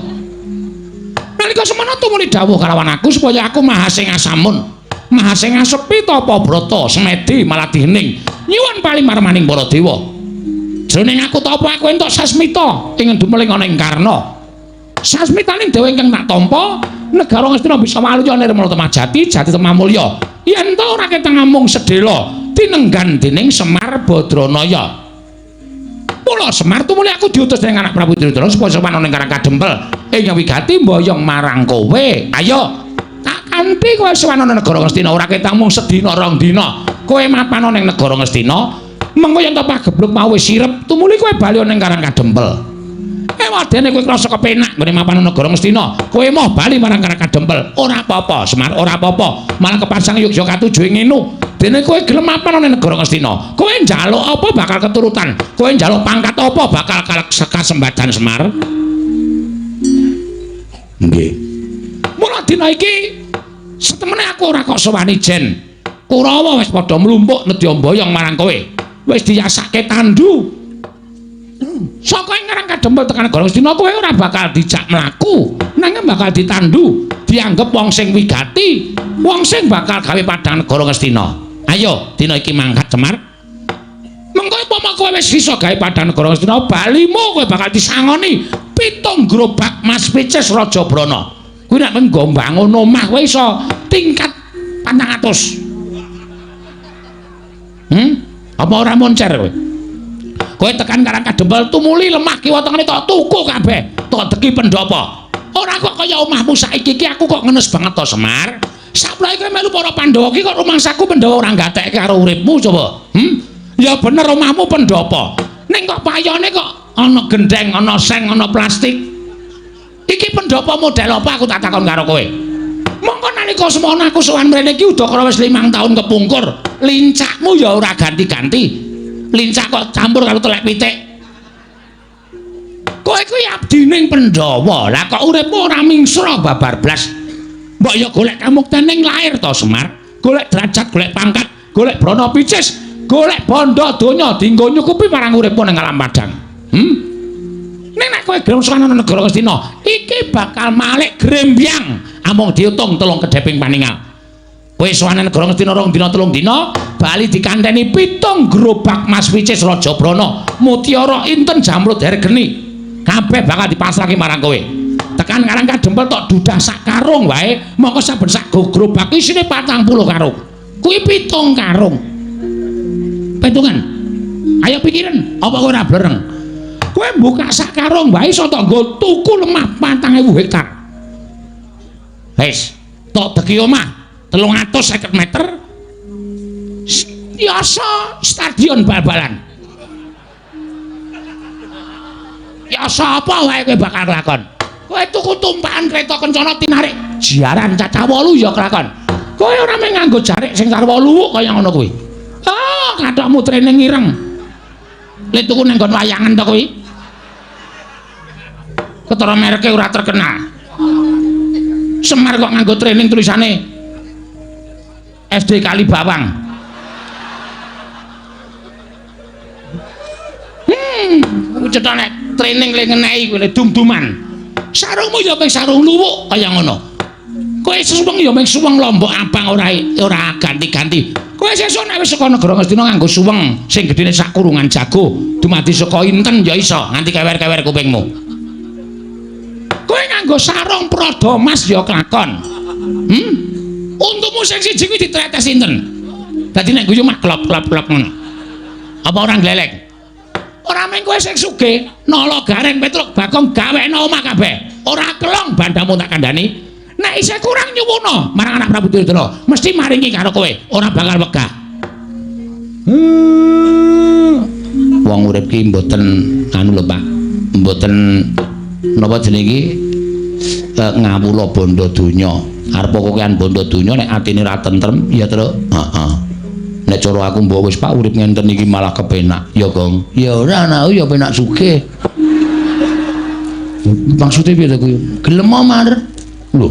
Nalika semana tumuli dawuh kalawan aku supaya aku mahasingasamun, mahasingasepi tapa brata semedi maladihening nyuwun palimarmaning para dewa. Jroning aku tapa aku entuk sasmita ing dumeling ana ing Karna. Sasmitaning dewa ingkang tak tampa, negara Ngastina bisa waluya nirmala temajati jati temamulya. Yen ta ora ketang amung sedhela tinenggan dening Semar Badranaya. Mula Semar tumuli aku diutus dening anak Prabu Duryudana supaya sowan ana ing Karang Kadempel ing wigati mboyong marang kowe. Ayo tak kanthi kowe sowan ana negara Ngastina ora ketang mung sedina rong dina. Kowe mapan ana ing negara Ngastina. Mengko yen to pagebluk mau wis sirep, tumuli kowe bali ning Karang Kadempel. Ewadene kowe krasa kepenak nggone mapan negara Ngastina, kowe moh bali marang Karang Kadempel. Ora apa-apa, Semar, ora apa-apa. Malah kepasang yogya katuju ing ngene. Dene kowe gelem mapan ning negara Ngastina, kowe njaluk apa bakal keturutan. Kowe njaluk pangkat apa bakal kasembadan Semar. Nggih. Mula dina iki setemene aku ora kok sowani jen. Kurawa wis padha mlumpuk nedya mboyong marang kowe. Wis diyasake tandu. Saka ing Karang Kadempel tekan negara Ngastina kowe ora bakal dijak mlaku, nanging bakal ditandu, dianggep wong sing wigati, wong sing bakal gawe padhang negara Ngastina. Ayo, dina iki mangkat Semar. Mengko upama kowe wis iso gawe padhang negara Ngastina, balimu kowe bakal disangoni 7 gerobak Mas Picis Raja Brana. Kuwi nek nggo mbangun omah kowe iso tingkat 400. Apa ora moncer kowe? Kowe tekan Karang Kadempel tumuli lemah kiwa tengene tok tuku kabeh, tok deki pendhapa. Ora kok kaya omahmu saiki iki aku kok ngenes banget to Semar. Saplae kowe melu para Pandhawa iki kok rumangsaku Pandhawa ora gatekke karo uripmu coba. Ya bener omahmu pendhapa. Ning kok payone kok ana gendeng, ana seng, ana plastik. Iki pendhapa model apa aku tak takon karo kowe. Mongko nalika semono aku sowan mrene iki udakara wis 5 tahun kepungkur. Lincakmu ya ora ganti-ganti. Lincak kok campur karo telek pitik. Kowe kuwi abdining Pandhawa. Lah kok uripmu ora mingsra babar blas. Mbok ya golek kamukten ning lair to Semar. Golek derajat, golek pangkat, golek brana picis, golek bondo donya dienggo nyukupi marang uripmu ning alam padang. Ning nek kowe gelem sowan ana negara Ngastina, iki bakal malik grembyang amung diutung 3 kedheping paningal. Kowe sowan negara Ngastina 2 dina 3 dina, bali dikanteni 7 gerobak Mas Picis Raja Brana, mutiara inten jamrud hergeni. Kabeh bakal dipasrahke marang kowe. Tekan Karang Kadempel tok dudah sak karung wae, mongko saben sak gerobak isine 40 karung. Kuwi 7 karung. Pitungan. Ayo pikiran, apa kowe ora blereng? Kowe buka sak karung wae iso tok nggo tuku lemah 4.000 hektar. Wis, tok deki omah 350 meter. Yasa stadion bal-balan. Yasa apa wae kowe bakal kelakon? Kowe tuku tumpakan kereta kencana tinarik jaran cacah 8 ya kelakon. Kowe ora mung nganggo jarik sing sarwa luwuk kaya ngono kuwi. Ah, kathokmu training ireng. Le tuku nang nggon wayangan to kuwi. Ketara mereke ora terkenal. Semar kok nganggo training tulisane SD Kalibawang. Cetha nek training le ngeneki kuwi dum-duman. Sarungmu ya mung sarung luwuk kaya ngono. Kowe suweng ya mung suweng lombok abang ora ganti-ganti. Kowe sesuk nek wis saka negara Ngastina nganggo suweng sing gedene sak kurungan jago, dumadi saka inten ya iso nganti kewer-kewer kupingmu. Kowe nganggo sarung prada mas ya kelakon. Untumu sing siji kuwi ditretes inten. Dadi nek guyu mak klop-klop-klop ngono. Apa ora gleleng? Ora mung kowe sing sugih, nala gareng Petruk Bagong gawekno omah kabeh. Ora kelong bandamu tak kandhani. Nek isih kurang nyuwuna marang anak Prabu Duryudana, mesti maringi karo kowe, ora bakal wegah. Wong urip ki mboten anu lho Pak. Mboten napa jenenge iki ngawula bondo donya. Arep kokean bondo donya nek atine ora tentrem ya, Truk. Heeh. Nek cara aku mbok wis Pak urip ngenten iki malah kepenak. Ya, Gong. Ya ora anakku ya penak sugih. Maksude piye to kuwi? Gelem Mar. Lho.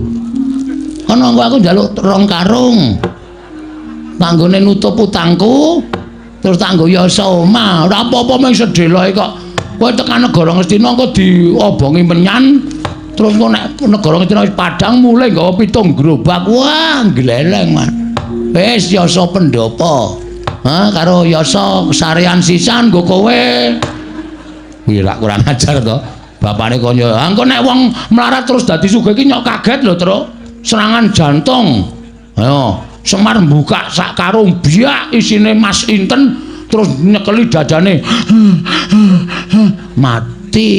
Ana engko aku njaluk 2 karung. Tanggone nutup utangku, terus tanggo yasa omah. Ora apa-apa mung sedeloke kok. Kowe tekan negara Ngastina engko diobongi menyan, terus engko nek negara Ngastina wis padhang mulih nggawa 7 gerobak. Wah, gleleng, Mas. Wis yasa pendhapa. Ha, karo yasa sarean sisan nggo kowe. Kuwi lak kurang ajar to. Bapane kaya, engko nek wong melarat terus dadi sugih iki nyok kaget lho, Truk. Serangan jantung. Ayo, Semar buka sak karung biak isine mas inten terus nyekeli dadane. Mati.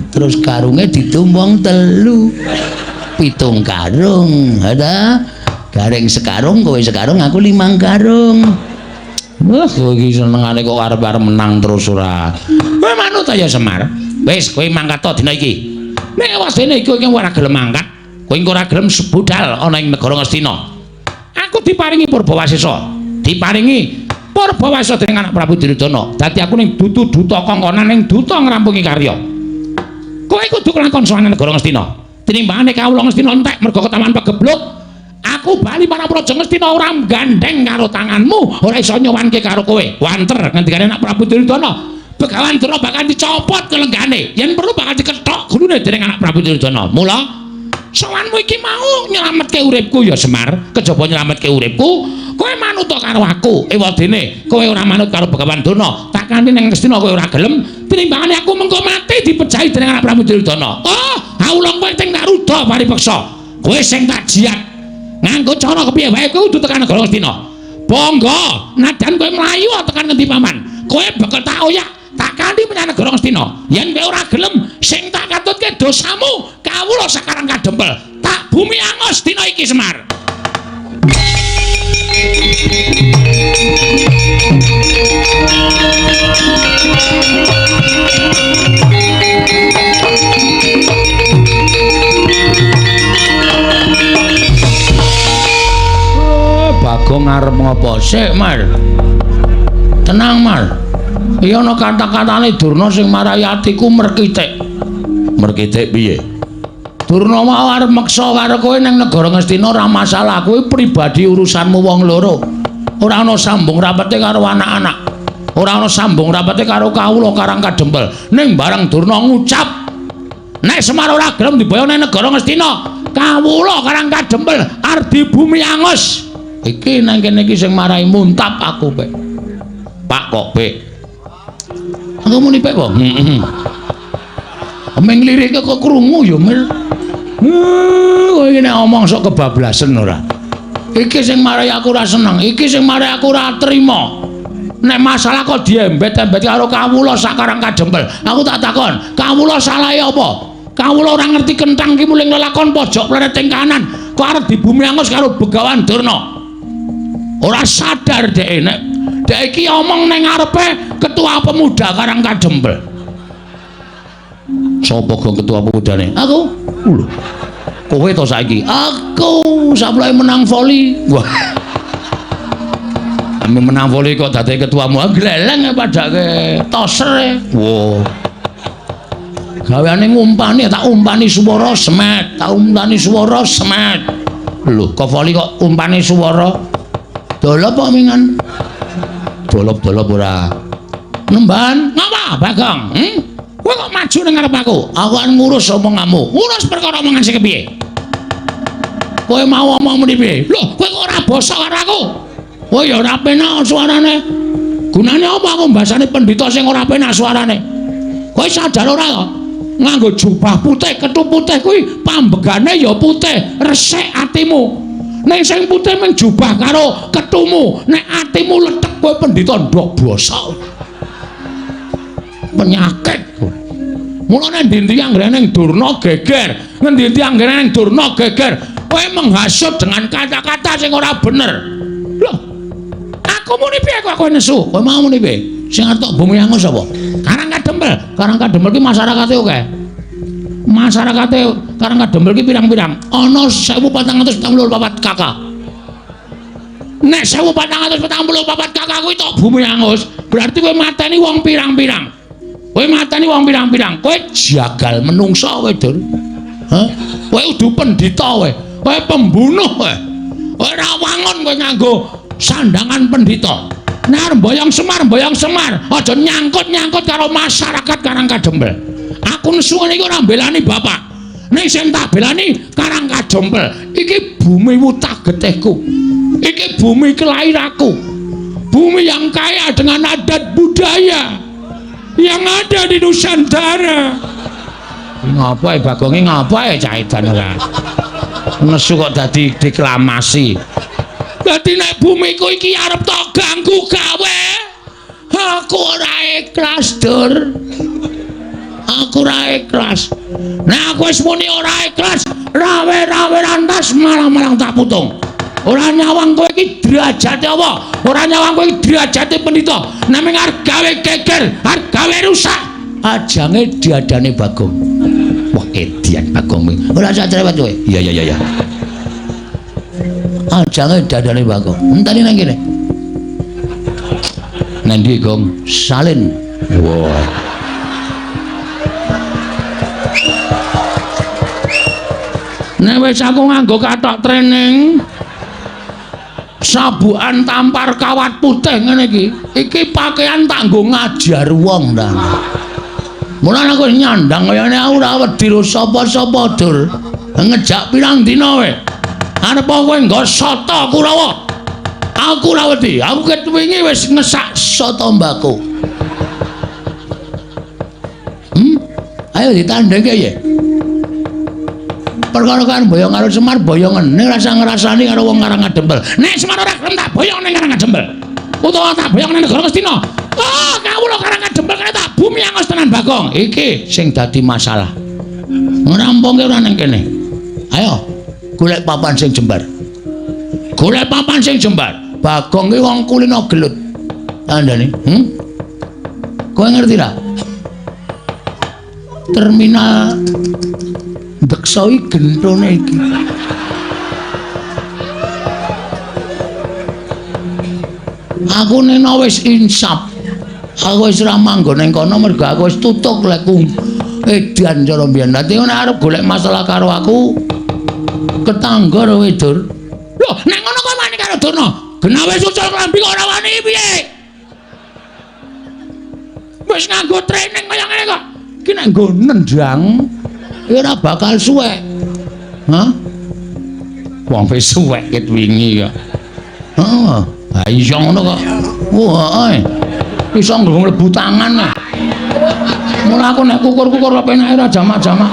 Terus karunge ditumbang 3. 7 karung. Ada gareng sekarung, kowe sekarung, aku 5 karung. Wah, kowe iki senengane kok arep-arep menang terus ora. Kowe manut ya Semar. Wis, kowe mangkat to dina iki. Nek wasdene iki kowe ora gelem mangkat, kowe engko ora gelem sebudal ana ing negara Ngastina. Aku diparingi Purbawasesa. Diparingi Purbawasesa dening anak Prabu Duryudana. Dadi aku ning dudu duta kongkonan ning duta ngrampungi karya. Kowe kudu kelakon sowan negara Ngastina. Tinimbangane kawula Ngastina entek mergo ketaman pegebluk, aku bali marang Praja Ngastina ora gandeng karo tanganmu, ora iso nyowanke karo kowe. Wanter ngendikane anak Prabu Duryudana. Begawan Durna bakal dicopot kelenggane. Yen perlu bakal dikethok gulune dening anak Prabu Duryudana. Mula sowanmu iki mau nyelametke uripku ya Semar. Kejaba nyelametke uripku, kowe manut karo aku. Ewadene kowe ora manut karo Begawan Durna, tak kanthi ning Ngastina kowe ora gelem, tinimbangane aku mengko mati dipejahi dening anak Prabu Duryudana. Oh, awulung kowe sing tak ruda paripeksa. Kowe sing tak jiat. Nganggo cara kepiye wae kowe kudu tekan negara Ngastina. Bangga, nadan kowe mlayu tekan ngendi paman. Kowe bakal tak oyak. Tak kanthi menyang negara Ngastina. Yen kowe ora gelem, sing tak katutke dosamu kawula sakarang kadempel. Tak bumi angus dina iki Semar. Oh, Bagong arep ngopo sik, Mar? Tenang, Mar. Iya ana kata-katane Durna sing marai atiku merkitik. Merkitik piye? Durna mau arep meksa karo kowe ning negara Ngastina ora masalah, kuwi pribadi urusanmu wong loro. Ora ana sambung rapete karo anak-anak. Ora ana sambung rapete karo kawula Karang Kadempel. Ning bareng Durna ngucap, nek Semar ora gelem diboyong ning negara Ngastina, kawula Karang Kadempel arep dibumi angus. Iki nang kene iki sing marai muntap aku, Pek. Pak kok, Pek? Aku muni Pek kok. Heeh. Meng lirike kok krungu ya, Mir. Kowe iki nek omong sok kebablasen ora. Iki sing marai aku ora seneng, iki sing marai aku ora trima. Nek masalah kok diembet-embet karo kawula sakarang kadempel. Aku tak takon, kawula salahe apa? Kawula ora ngerti kentang ki muling lelakon pojok plereting kanan, kok arep dibumi angus karo Begawan Durna. Ora sadar dhek nek dhek iki omong ning ngarepe ketua pemuda Karang Kadempel. Sapa gong ketua pemudane? Aku. Lho. Kowe to saiki? Aku sapleke menang voli. Wah. Ame menang voli kok dadi ketuamu. Gleleng padake toser. Wah. Gaweane ngumpani, tak umpani swara semet, tak umpani swara semet. Lho, kok voli kok umpani swara? Dolop kok mingan? Dolop-dolop ora. Nemban, ngapa Bagong? Kowe kok maju ning ngarep aku? Aku kan ngurus omonganmu. Ngurus perkara omongan sing kepiye? Kowe mau omong muni piye? Lho, kowe kok ora basa karo aku? Kowe ya ora penak suarane. Gunane apa aku mbasane pendhita sing ora penak suarane? Kowe sadar ora to? Nganggo jubah putih, kethu putih kuwi pambegane ya putih, resik atimu. Ning sing putih mung jubah karo kethumu, nek atimu lethek kowe pendhita ndok basa. Penyakit. Mulane endi-endi anggere ning Durna geger, ngendi-endi anggere ning Durna geger, kowe menghasut dengan kata-kata sing ora bener. Lho, aku muni piye kok kowe nesu? Kowe mau muni piye? Sing arep tok bumi angus sapa? Karang Kadempel. Karang Kadempel ki masyarakate akeh. Masyarakate Karang Kadempel ki pirang-pirang? Ana 1444 KK. Nek 1444 KK kuwi tok bumi angus, berarti kowe mateni wong pirang-pirang. Kowe mateni wong pirang-pirang, kowe jagal menungsa kowe, Dur. Hah? Kowe udu pendhita kowe. Kowe pembunuh kowe. Ora wangun kowe nganggo sandangan pendhita. Nek arep mboyong Semar, aja nyangkut-nyangkut karo masyarakat Karang Kadempel. Aku nesu ngene iki ora mbelani bapak. Nek sing tak belani Karang Kadempel. Iki bumi wutah getihku. Iki bumi kelahiranku. Bumi yang kaya dengan adat budaya yang ada di Nusantara. Ngapa ya Bagonge, ngapa ya cah edan ora? Nesu kok dadi deklamasi. Dadi nek bumiku iki arep tok ganggu gawe, aku ora ikhlas, Dur. Aku ora ikhlas. Nek aku wis muni ora ikhlas, rawe-rawe rantas malang-malang tak putung. Ora nyawang kowe iki derajate apa? Ora nyawang kowe iki derajate pendhita. Namung arep gawe geger, arep gawe rusak. Ajange diadane Bagong. Wah, edian Bagong kuwi. Ora usah cerewet kowe. Iya iya iya. Ajange diadane Bagong. Enteni nang kene. Nang ndi, Gong? Salin. Wah. Nek wis aku nganggo kathok training, Sabukan tampar kawat putih ngene iki. Iki pakaian tak nggo ngajar wong ta. Mulane aku nyandang kaya ngene aku ora wedi ro sapa-sapa, Dur. Ngejak pirang dina kowe. Arep kowe nggo soto Kurawa. Aku ora wedi. Aku ket wingi wis ngesak soto mbako. Ayo ditandhengke ya. Perkara kan boyong karo Semar boyongen ning rasa ngrasani karo wong Karang Kadempel. Nek Semar ora gelem tak boyong ning Karang Kadempel. Utawa tak boyong ning negara Ngastina. Oh, kawula Karang Kadempel kene tak bumi angos tenan Bagong. Iki sing dadi masalah. Ngrampungke ora ning kene. Ayo golek papan sing jembar. Golek papan sing jembar. Bagong ki wong kulino gelut. Tandane, Kowe ngerti ra? Terminal Deksa iki gentone iki. Aku nena wis insaf. Aku wis ora manggon ning kono mergo aku wis tutuk lekku edan cara mbiyen. Dadi nek arep golek masalah karo aku ketangga kowe, Dur. Lho, nek ngono kok wani karo Durna? Genah wis ucul klambi kok ora wani piye? Wis nganggo training kaya ngene kok. Iki nek nggo nendang ora bakal suwek. Hah? Wong wis suwek ket wingi kok. Heeh. Ha iya ngono kok. Wah, heeh. Iso mlebu tangan. Mula aku nek kukur-kukur penake ora jamak-jamak.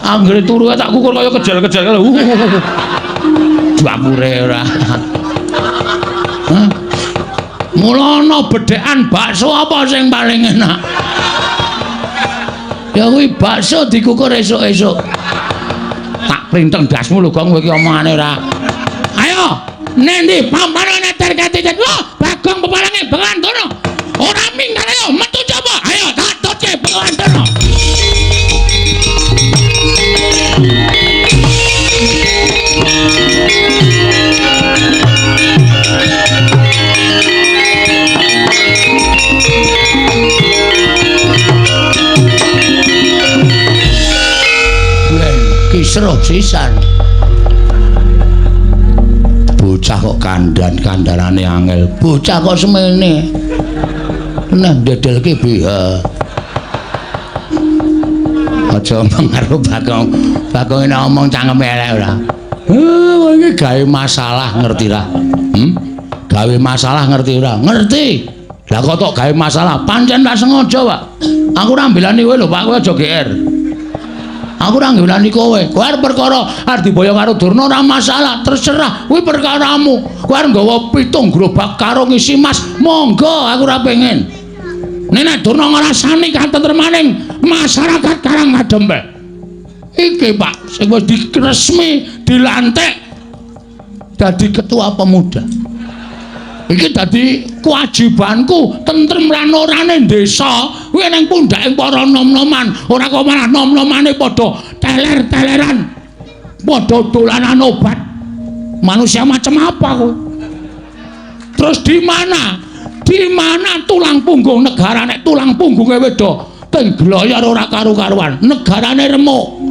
Anggere turu tak kukur kaya kejel-kejel. Dapure ora. Hah? Mula ana bedhekan bakso apa sing paling enak? Ya kuwi bakso dikukur esuk-esuk. Tak printeng ndasmu lho, Gong, kowe iki omongane ora. Ayo, nendi pampane neter ketiket. Wah, Bagong peparange Bengawan Durna. Ora minggat ayo metu coba. Ayo tak tutke Bengawan Durna. Kisruh sisan. Bocah kok kandan-kandanane angel. Bocah kok semene. Nah ndedelke BH. Aja omong karo Bagong. Bagong nek omong cangkeme elek ora. Heh, iki gawe masalah ngerti ra? Gawe masalah ngerti ora? Ngerti. Lah kok tok gawe masalah? Pancen tak sengaja, Pak. Aku ora mbelani kowe lho, Pak. Kowe aja GR. Aku ora ngelani kowe. Kowe arep perkara arep diboyong karo Durna ora masalah, terserah. Kuwi perkaramu. Kowe arep nggawa 7 gerobak karo ngisi mas, monggo, aku ora pengen. Nek Durna ngrasani katentremaning masyarakat Karang Kadempel. Iki, Pak, sing wis diresmi dilantik dadi ketua pemuda. Iki dadi kewajibanku tentrem lan orane desa kuwi ning pundhake para nom-noman, ora kok malah nom-nomane padha teler-teleran, padha dolanan obat. Manusia macam apa kowe? Terus di mana? Di mana tulang punggung negara nek tulang punggunge wedo tengloyor ora karu-karuan, negarane remuk.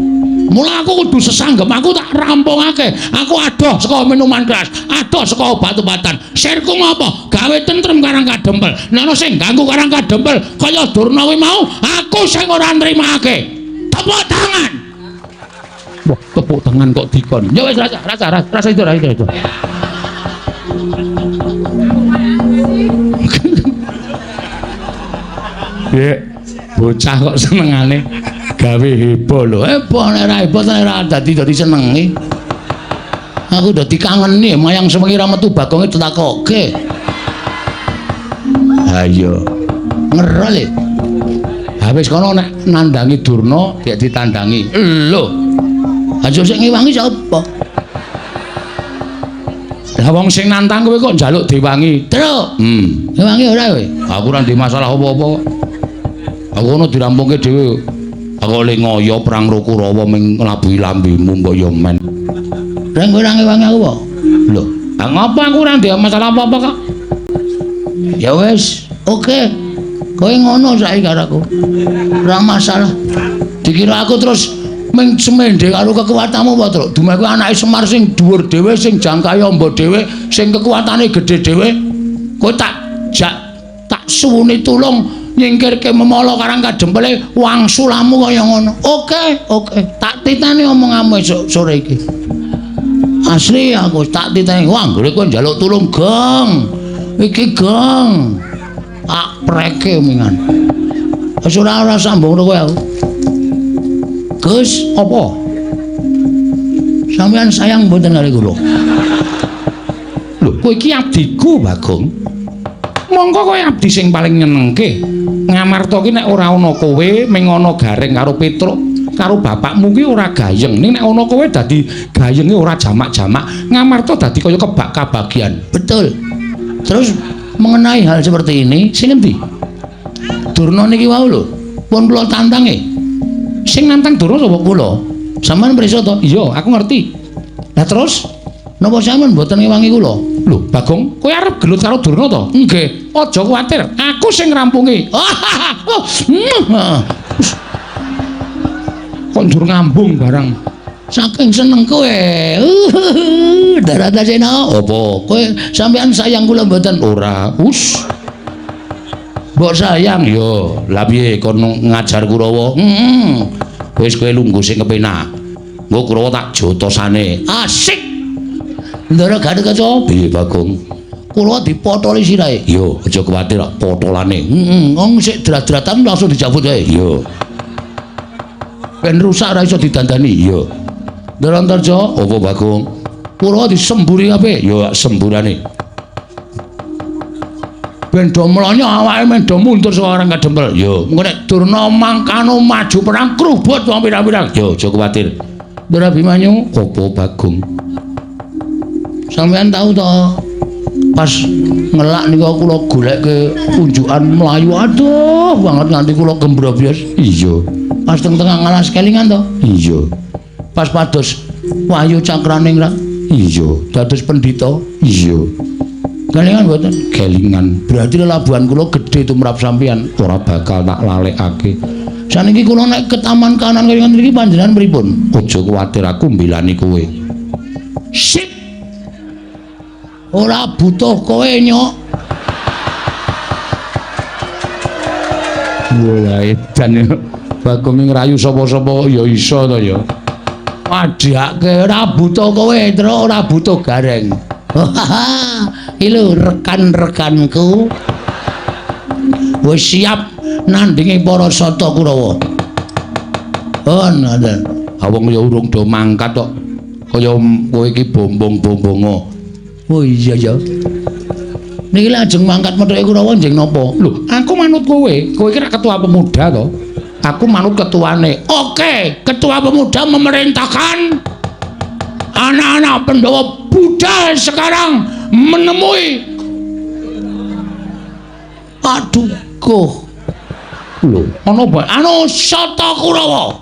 Mula aku kudu sesanggem, aku tak rampungake. Aku adoh saka minuman keras, adoh saka obat-obatan. Sirku ngopo? Gawe tentrem Karang Kadempel. Nek ana sing ganggu Karang Kadempel kaya Durna kuwi mau, aku sing ora nrimake. Tepuk tangan. Wah, tepuk tangan kok dikon. Ya wis rasa rasa rasa itu rasa itu. Ya, bocah kok senengane gawe heboh lho. Heboh nek ora heboh nek ora dadi senengi. Aku dadi kangeni mayang sewengi ra metu Bagonge ditakoke. Ha iya. Ngerol e. Ha wis kono nek nandangi Durna gek ditandangi. Lho. Aja sing ngewangi sapa? Lah wong sing nantang kowe kok njaluk diwangi. Truk. Ngewangi ora kowe? Aku ora ndek masalah apa-apa kok. Aku ono dirampungke dhewe. Aku le ngoyo perang Kurawa ming nglabuhi lambemu mbok yo men. Lah kowe ora ngewangi aku apa? Lho, lah ngopo aku ora ndek masalah apa-apa kok. Ya wis, oke. Kowe ngono saiki karo aku. Ora masalah. Dikira aku terus Ming semende karo kekuatanmu apa, Truk? Dumeh kuwi anake Semar sing dhuwur dhewe, sing jangkahe amba dhewe, sing kekuatane gedhe dhewe. Kowe tak jak tak suwuni tulung nyingkirke memala karang kadempele wangsulamu kaya ngono. Oke, oke. Tak titeni omonganmu esuk sore iki. Asli aku tak titeni. Wah, anggere kowe njaluk tulung, Gong. Iki Gong. Tak preke mingan. Wis ora sambung kowe aku. Gus, apa? Sampeyan sayang mboten kali kula? Lho, kowe iki abdiku, Bagong. Mongko kowe abdi sing paling nyenengke. Ngamarta ki nek ora ana kowe, ming ana Gareng karo Petruk, karo bapakmu ki ora gayeng. Ning nek ana kowe dadi gayenge ora jamak-jamak. Ngamarta dadi kaya kebak kabagian. Betul. Terus mengenai hal seperti ini, sing endi? Durna niki wau lho, pun kula tantange. Sing nantang Durna sapa? Kula. Sampeyan pirsa to? Iya, aku ngerti. Lah terus napa sampeyan mboten ngewangi kula? Lho, Bagong, kowe arep gelut karo Durna to? Nggih. Aja kuwatir, aku sing ngrampungi. Kok njur ngambung barang. Saking seneng kowe. Daratasena. Apa? Kowe sampeyan sayang kula mboten? Ora. Us. Mbok sayang yo. Lah piye kon ngajar Kurawa? Heeh. Wis kowe lungguh sing kepenak. Engko Kurawa tak jotosane. Asik. Ndara Gatotkaca. Piye Bagong? Kurawa dipotoli sirahe. Yo, aja kuwatir kok potolane. Heeh, wong sik drat-dratan langsung dijabut wae. Yo. Ben rusak ora iso didandani. Yo. Ndara Antarja, apa Bagong? Kurawa disemburi kabeh. Yo, semburane. Ben do mlonyo awake men do mundur saka orang kadempel. Yo, engko nek Durna mangkano maju perang krubut wong pirang-pirang. Yo, aja kuwatir. Ndara Abimanyu, apa Bagong? Sampeyan tahu to pas ngelak niku kula golekke unjukan mlayu aduh banget nganti kula gembrobyos. Iya. Pas teng tengah ngalas kelingan to? Iya. Pas pados Wahyu Cakraningrat. Iya. Dados pendhita. Iya. Kelingan mboten? Kelingan. Berarti lelabuhan kula gedhe tumrap sampeyan, ora bakal tak lalekake. Saniki kula nek ke taman kanan kelingan mriki panjenengan pripun? Aja kuwatir, aku mbelani kowe. Sip. Ora butuh kowe, Nyok. Wah, edan Bagong ngrayu sapa-sapa ya iso to ya. Padhake ora butuh kowe, Truk, ora butuh Gareng. Iki lho rekan-rekanku wis siap nandingi para Sata Kurawa. Oh, ngoten. Ha wong ya urung do mangkat kok. Kaya kowe iki bombong-bombongo. Oh iya ya. Niki lajeng mangkat methuke Kurawa njeng napa? Lho, aku manut kowe. Kowe iki rak ketua pemuda to. Aku manut ketuane. Oke, ketua pemuda memerintahkan anak-anak Pandhawa budal sekarang menemui Paduka. Lho, ana apa? Anu Sata Kurawa.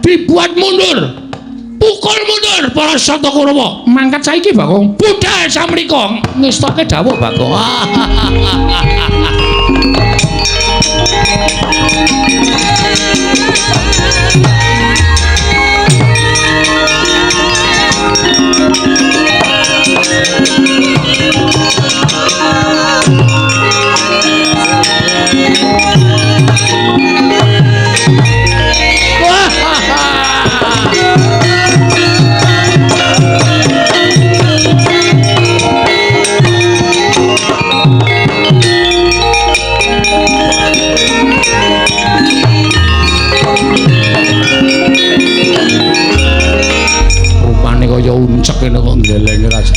Dibuat mundur. Pukul mundur para Sata Kurawa. Mangkat saiki, Bagong. Budal samrika. Ngestoke dawuh, Bagong. Rupane kaya uncek ngene kok ndelenge rasa.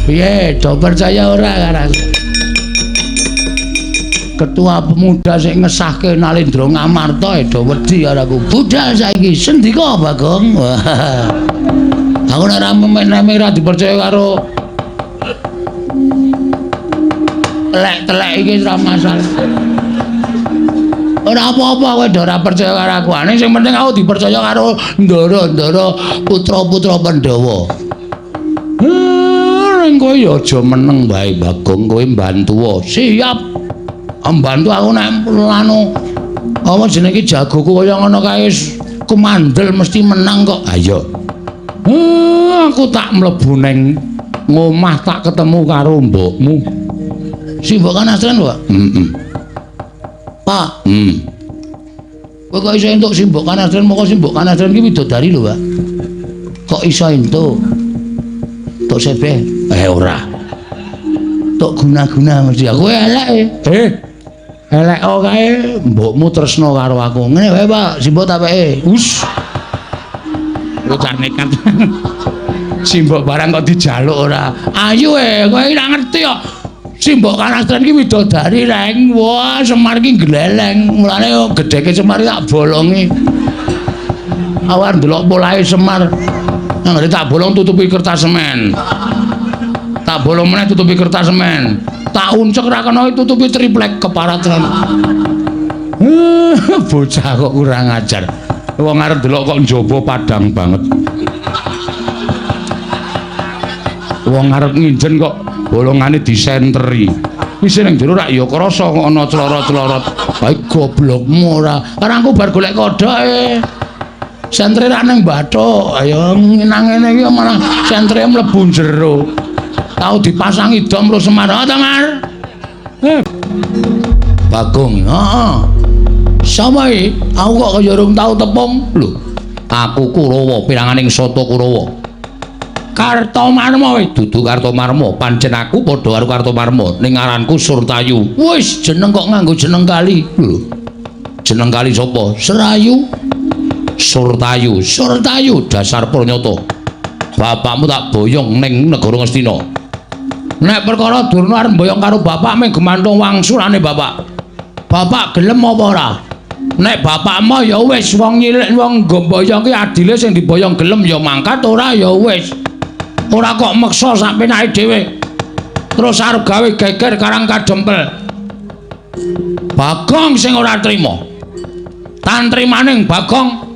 Piye, do percaya ora karo aku? Ketua pemuda sing ngesahke Nalendra Ngamarta do wedi karo aku. Budal saiki sendika, Bagong. Aku nek ora memek-memek ora dipercaya karo telek-telek iki ora masalah. Ora apa-apa kowe do ora percaya karo aku. Ane sing penting aku dipercaya karo ndara-ndara putra-putra Pandhawa. Ning kowe ya aja meneng wae, Bagong, kowe mbantu. Siap. Mbantu aku nek lanu apa jenenge jagoku kaya ngono kae wis Kumandel mesti menang kok. Ayo. Aku tak mlebu ning ngomah tak ketemu karo mbokmu. Si mbok Kanastren, Pak? Heeh. Pak. Kowe kok iso entuk si mbok Kanastren? Moko si mbok Kanastren ki widodari lho, Pak. Kok iso entuk? Tok sebeh? Ora. Tok guna-guna mesti aku elek. Elek kae mbokmu tresno karo aku. Ngene wae, Pak, si mbok tak peke. Us. Bocah nekat. Simbok barang kok dijaluk ora. Ayo kowe iki ora ngerti kok. Simbok Kanastren ki widodari reng. Wah, Semar ki gleleng. Mulane gedheke Semar tak bolongi. Awar ndelok polahe Semar. Nang tak bolong tutupi kertas semen. Tak bolong meneh tutupi kertas semen. Tak uncek ra kena tutupi triplek keparat. Bocah kok kurang ajar. Wong arep delok kok njaba padang banget. Wong arep nginjen kok bolongane disenteri. Wis ning jero rak ya krasa kok ana clorot-clorot. Bae goblokmu ora. Karangku bar golek kodhoke. Sentre rak ning bathuk. Ayo nang ngene iki malah sentre mlebu jero. Tau dipasangi dom ro Semar. Ha ta, Mar? Bagong. Heeh. Sama iki, aku kok kaya urung tau tepung. Lho, aku Kurawa, piranganing Sata Kurawa. Kartomarma kowe, dudu Kartomarma, pancen aku padha karo Kartomarma, ning ngaranku Surtayu. Wis jeneng kok nganggo jeneng kali. Lho. Jeneng kali sapa? Serayu. Surtayu, Surtayu dasar pranyata. Bapakmu tak boyong ning negara Ngastina. Nek perkara Durna arep mboyong karo bapak mung gemantung wangsulane bapak. Bapak gelem apa ora? Nek bapakmu ya wis wong nyilek wong nggo mboyong ki adile sing diboyong gelem ya mangkat, ora ya wis. Ora kok meksa sak penake dhewe. Terus arep gawe geger karang kadempel. Bagong sing ora trima. Tantrimaning Bagong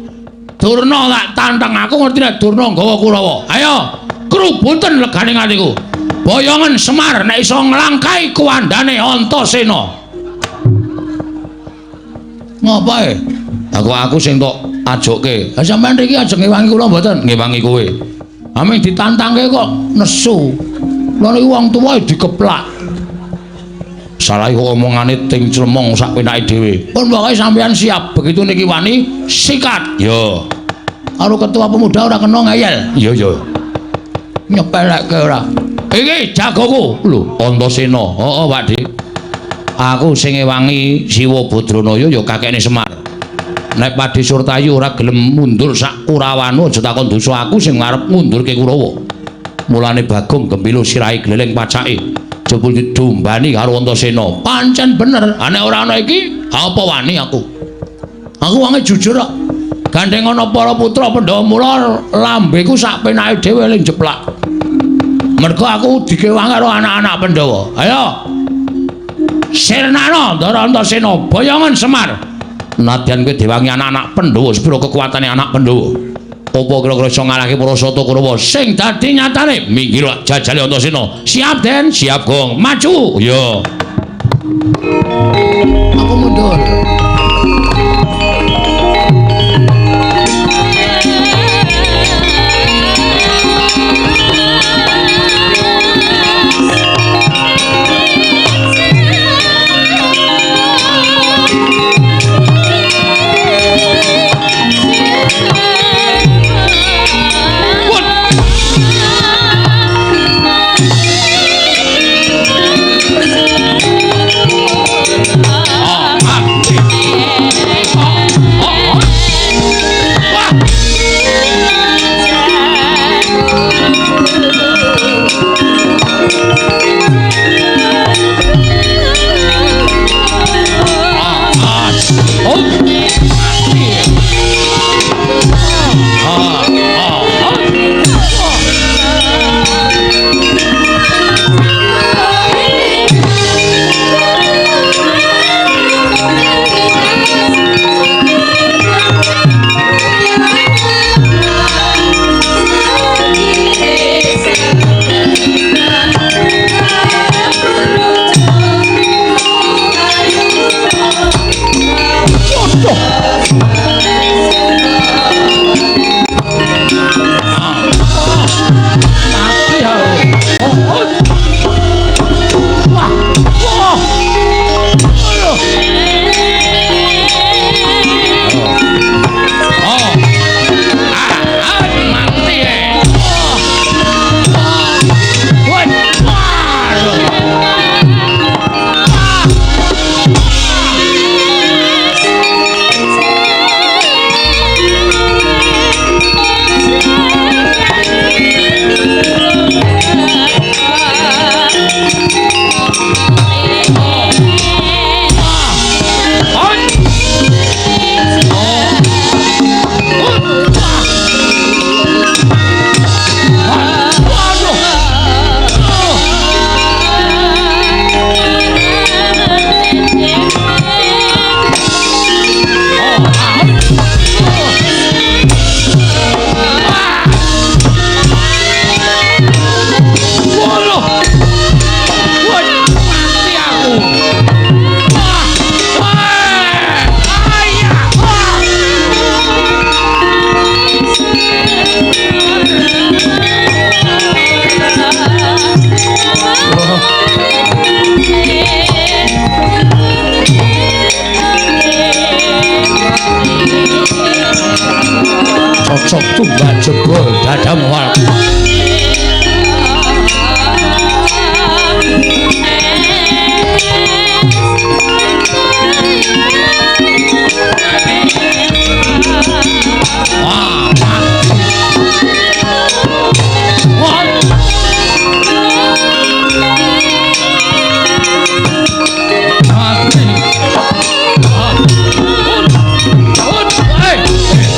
Durna tak tantang aku ngerti nek Durna nggawa Kurawa. Ayo, krubuten legane atiku. Boyongen Semar nek iso nglangkai kuwandane Antasena. Ngapa e? Aku sing tok ajokke. Ha sampean mriki ajeng ngewangi kula mboten? Ngewangi kowe. Aming ditantangke kok nesu. Lha niku wong tuwa dikeplak. Salah kok omongane ting clemong sak penake dhewe. Pun pokoke sampean siap, begitu niki wani sikat. Yo. Karo ketua pemuda ora kena ngeyel. Iya yo. Nyepelekke ora. Iki jagoku. Lho, Antasena. Heeh, Pak Dik. Aku sing ngewangi Siwa Badranaya ya kakekne Semar. Nek Padhe Surtayu ora gelem mundur sak Kurawanu aja takon dosa aku sing arep ngundurke Kurawa. Mulane Bagong gembilo sirahe gleleng pacake. Jebul didombani karo Antasena. Pancen bener. Nek ora ana iki, apa wani aku? Aku wonge jujur kok. Gandeng ana para putra Pandhawa mula lambeku sak penake dhewe ling jeplak. Mergo aku dikewangi karo anak-anak Pandhawa. Ayo. Sirnana Ndara Antasena boyongan Semar. Nadyan kowe diwangi anak-anak Pandhawa, sepiro kekuatane anak Pandhawa? Apa kira-kira iso ngalahke para Sata Kurawa? Sing dadi nyatane minggir jajale Antasena. Siap, Den? Siap, Gong. Maju. Yo. Aku mundur. Ah, ah. Cocok tumbak jebol dadamu wal. Wah, wah.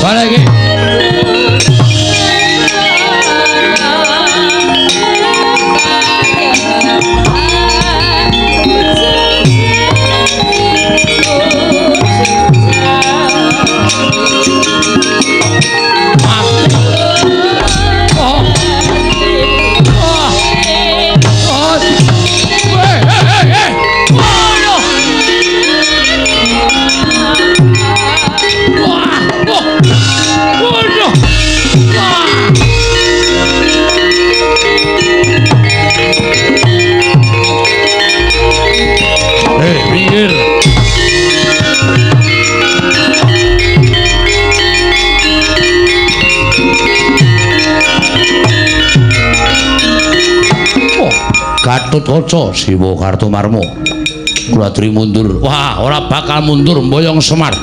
Balik lagi. Gatotkaca Siwa Kartomarma. Kula mundur. Wah, ora bakal mundur mboyong Semar.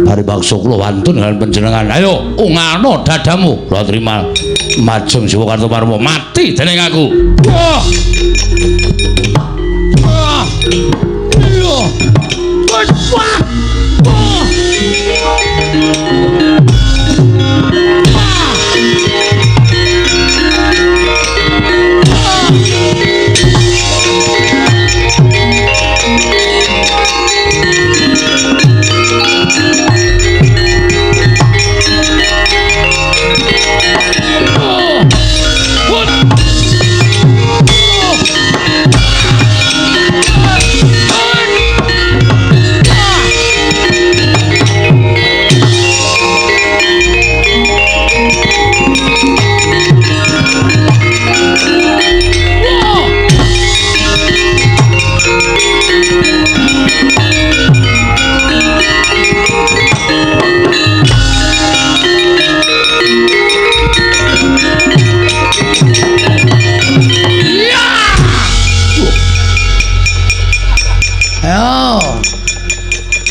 Paribaksa kula wantun dengan panjenengan. Ayo, ungano dadamu. Kula trima majeng Siwa Kartomarma mati dening aku. Wah. Wah. Iya. Wah. Wah.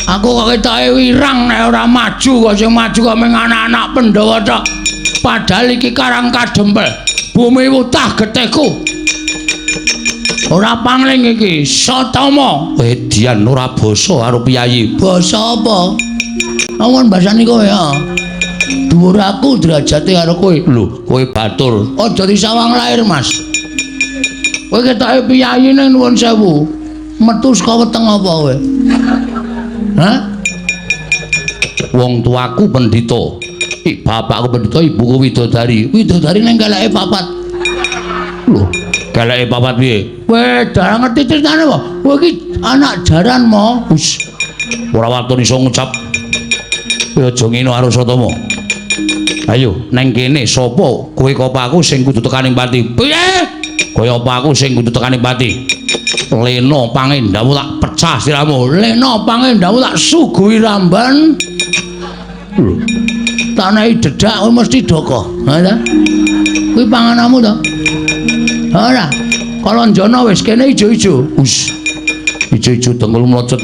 Aku kok ketoke wirang nek ora maju kok sing maju kok mung anak-anak Pandhawa tok. Padahal iki Karang Kadempel, bumi wutah getihku. Ora pangling iki, Satama. Edian ora basa karo piyayi. Basa apa? Awan basane kowe ya. Dhuwur aku derajate karo kowe. Lho, kowe batur. Aja disawang lair, Mas. Kowe ketoke piyayi ning nuwun sewu. Metu saka weteng apa kowe? Hah? Wong tuaku pendhita. Bapakku pendhita, ibuku widodari. Widodari ning keleke papat. Lho, keleke papat piye? Kowe darah ngerti critane apa? Kowe iki anak jaran mo. Wis. Ora waton iso ngucap. Kowe aja ngene karo Satama. Ayo, neng kene sapa kowe apa aku sing kudu tekaning pati? Piye? Kowe apa aku sing kudu tekaning pati? Lena pangendamu tak pecah siramu. Lena pangendamu tak suguhi ramban. Lho. Tak nehi dedak kowe mesti doko. Ha ta? Kuwi pangananmu to? Ora. Kalonjana wis kene ijo-ijo. Wis. Ijo-ijo dengkul mlocot.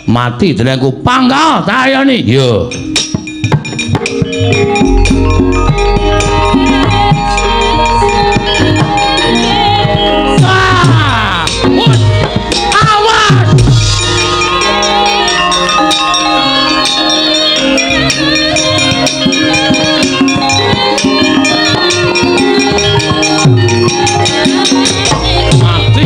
Mati dening aku. Panggal tayani. Iya. Mati.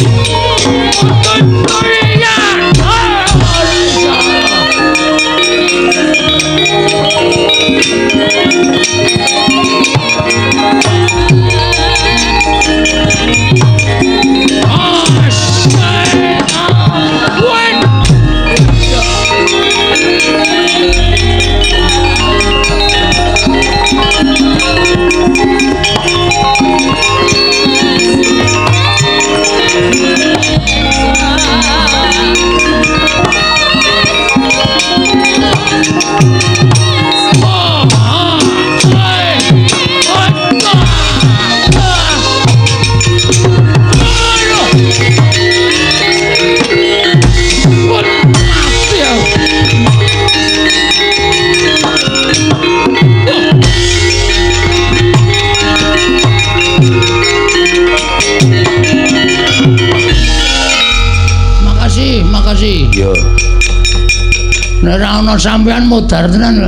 Sampean modar tenan.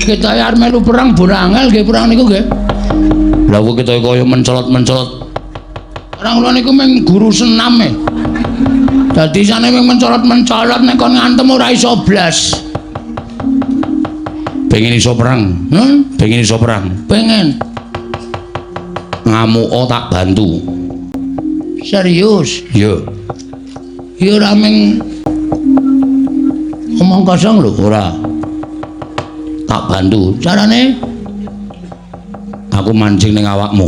Kita arep melu perang borangel nggih perang niku nggih. Lah kok kita kaya mencolot-mencolot. Ora kula niku mung guru senam e. Dadi isane mung mencolot-mencolot nek kon ngantem ora iso blas. Pengen iso perang? Pengen iso perang? Pengen. Ngamuka tak bantu. Serius? Iya. Ya ora mung omong kosong lho, ora. Tak bantu. Carane aku mancing ning awakmu.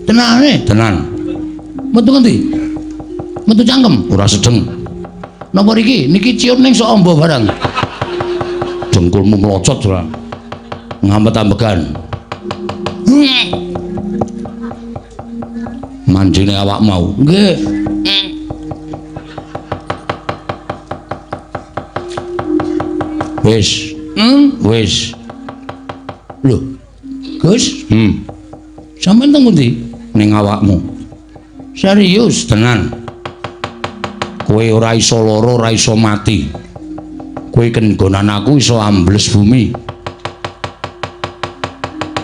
Tenane? Tenan. Metu ngendi? Metu cangkem? Ora sedeng. Napa riki? Niki ciut ning sok amba barang. Dengkulmu mlocot ora. Ngampet-ambegan. Mancing ning awakmu mau. Nggih. Wis. Wis. Lho. Gus? Sampeyan teng pundi? Ning awakmu. Serius? Tenan. Kowe ora iso lara, ora iso mati. Kowe kenggonan aku iso ambles bumi.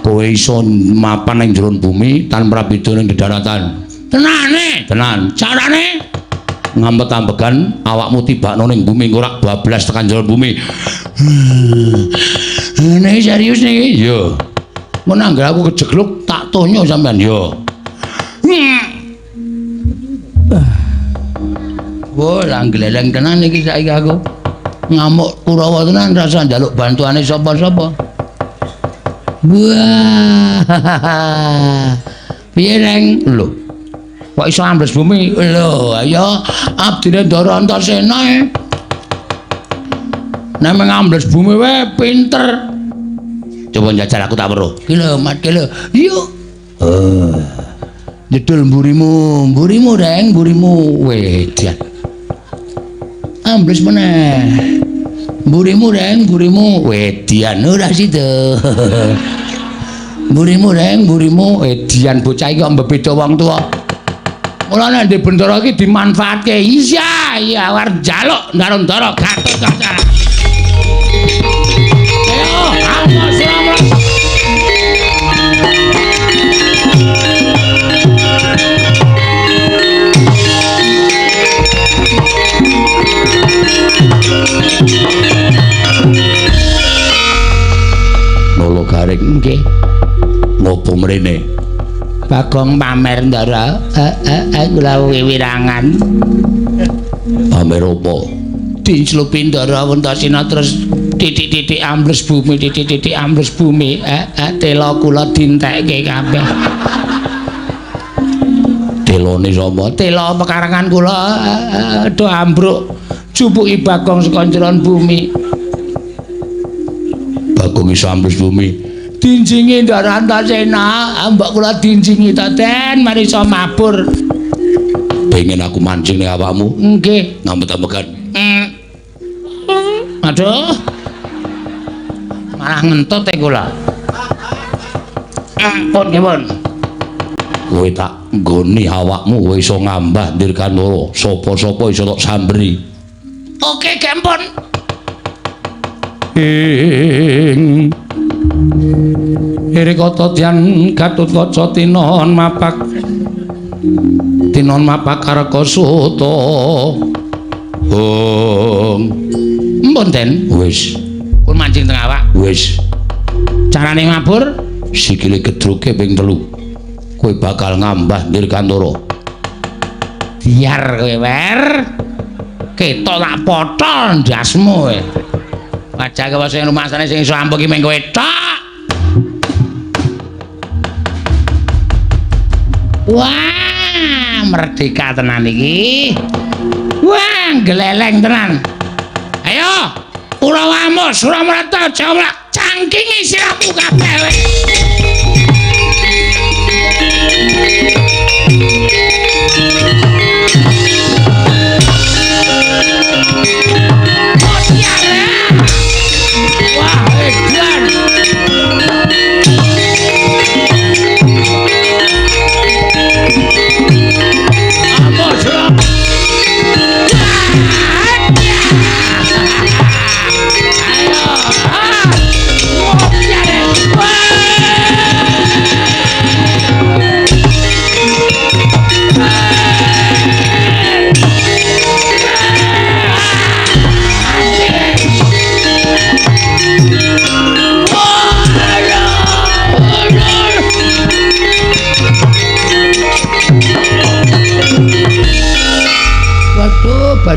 Kowe iso mapan ning jero bumi tanpa beda ning dedaratan. Tenane? Tenan. Carane? Ngampet-ambegan awakmu tibakno ning bumi ora bablas tekan jero bumi. Nek serius niki? Iya. Mun anggere aku kejegluk tak tonyo sampean. Iya. Wah, lah gleleng tenan iki saiki aku. Ngamuk Kurawa tenan rasa njaluk bantuane sapa-sapa. Wah. Piye, Neng? Lho. Kok iso ambles bumi? Lho, ayo abdine Ndara Antasena e. Nek ngambles bumi wae pinter. Coba njajal aku tak weruh. Ki lho, Mat, ki lho. Yuk. Jedul mburimu, mburimu Reng, mburimu. Wedan. Ambles meneh. Mburimu Reng, mburimu. Wedian ora sida. Mburimu Reng, mburimu. Wedian bocah iki kok mbebeda wong tuwa. Mulane ndek bendara iki dimanfaatke. Iya, iya war njaluk ndara-ndara Gatotkaca. Ayo, ayo selamat. Nolo garing nggih. Ngopo mrene? Bagong pamer ndara, kula wiwirangan. Pamer opo? Dinclupi ndara Antasena terus titik-titik ambles bumi, titik-titik ambles bumi. Tela kula dintekke kabeh. Telone sapa? Tela pekarangan kula do ambruk. Jupuki Bagong saka njeron bumi. Bagong iso ambles bumi. Dinjingi Ndara Antasena, mbok kula dinjingi to, Den, mari iso mabur. Pengen aku mancing ning awakmu? Nggih. Ngampet-ambegan. Aduh. Malah ngentut e kula. Pun nggih, pun. Kowe tak nggoni awakmu kowe iso ngambah Dirgantara. Sapa-sapa iso tok samberi. Oke, gempon. Ing Irikata Dyan Gatotkaca tinon mapak kareka suta. Hong. Mpun, Den. Wis. Pun mancing teng awak. Wis. Carane mabur sikile gedruke ping 3. Kowe bakal ngambah Dirgantara. Biar kowe, Wer. Ketok tak potol ndasmu kowe. Wajah kowe sing rumasane sing iso ampuh ki mung kowe tok. Wah, merdeka tenan iki. Wah, gleleng tenan. Ayo, Kurawamu, Suramrata, Jawamlak, cangkingi sirahmu kabeh kowe. Wah, edan. Amos.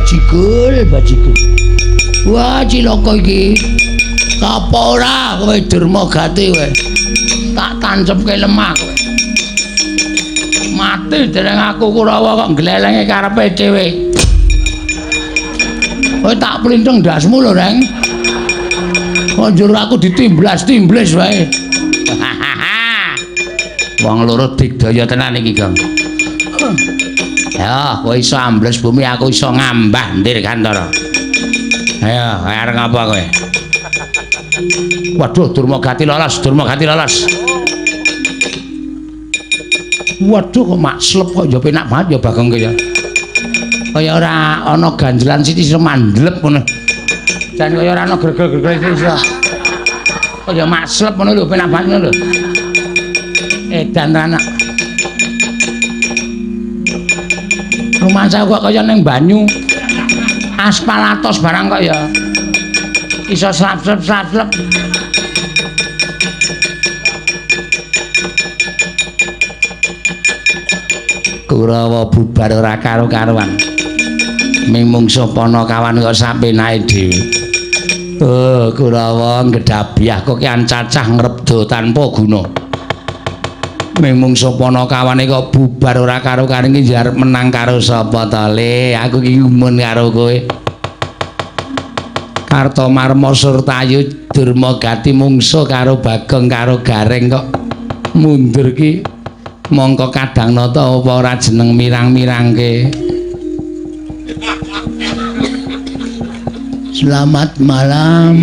Bajigul, bajigul. Wah, cilaka iki. Apa ora kowe Durmagati kowe? Tak tancepke lemah kowe. Mati dereng aku Kurawa kok glelenge karepe dhewe. Kowe tak plintheng ndasmu lho, Reng. Kok njur aku ditimblas-timblis wae. Wong loro digdaya tenan iki, Gong. Ya, kowe iso ambles bumi, aku iso ngambah Dirgantara. Ayo, arep ngapa kowe? Waduh, Durmagati lolos, Durmagati lolos. Waduh, kok makslep kok ya penak banget ya Bagong ki ya. Kaya ora ana ganjelan sithik iso mandlep ngono. Jan kaya ora ana gregel-gregel sithik iso. Kaya makslep ngono lho, penak banget ngono lho. Edan anak. Rumangsa kok kaya ning banyu. Aspal atos barang kok ya. Iso slap-slap-slap. Kurawa bubar ora karo-karuan. Ming mungsuh Panakawan kok sapenake dhewe. Oh, Kurawa ngedhabyah kok kian cacah ngrebda tanpa guna. Ming mungsuh Panakawane kok bubar ora karo-karuan iki arep menang karo sapa to, Le? Aku iki gumun karo kowe. Kartomarma Surtayu Durmagati mungsuh karo Bagong karo Gareng kok mundur ki mongko kadang nata apa ora jeneng mirang-mirangke. Selamat malam.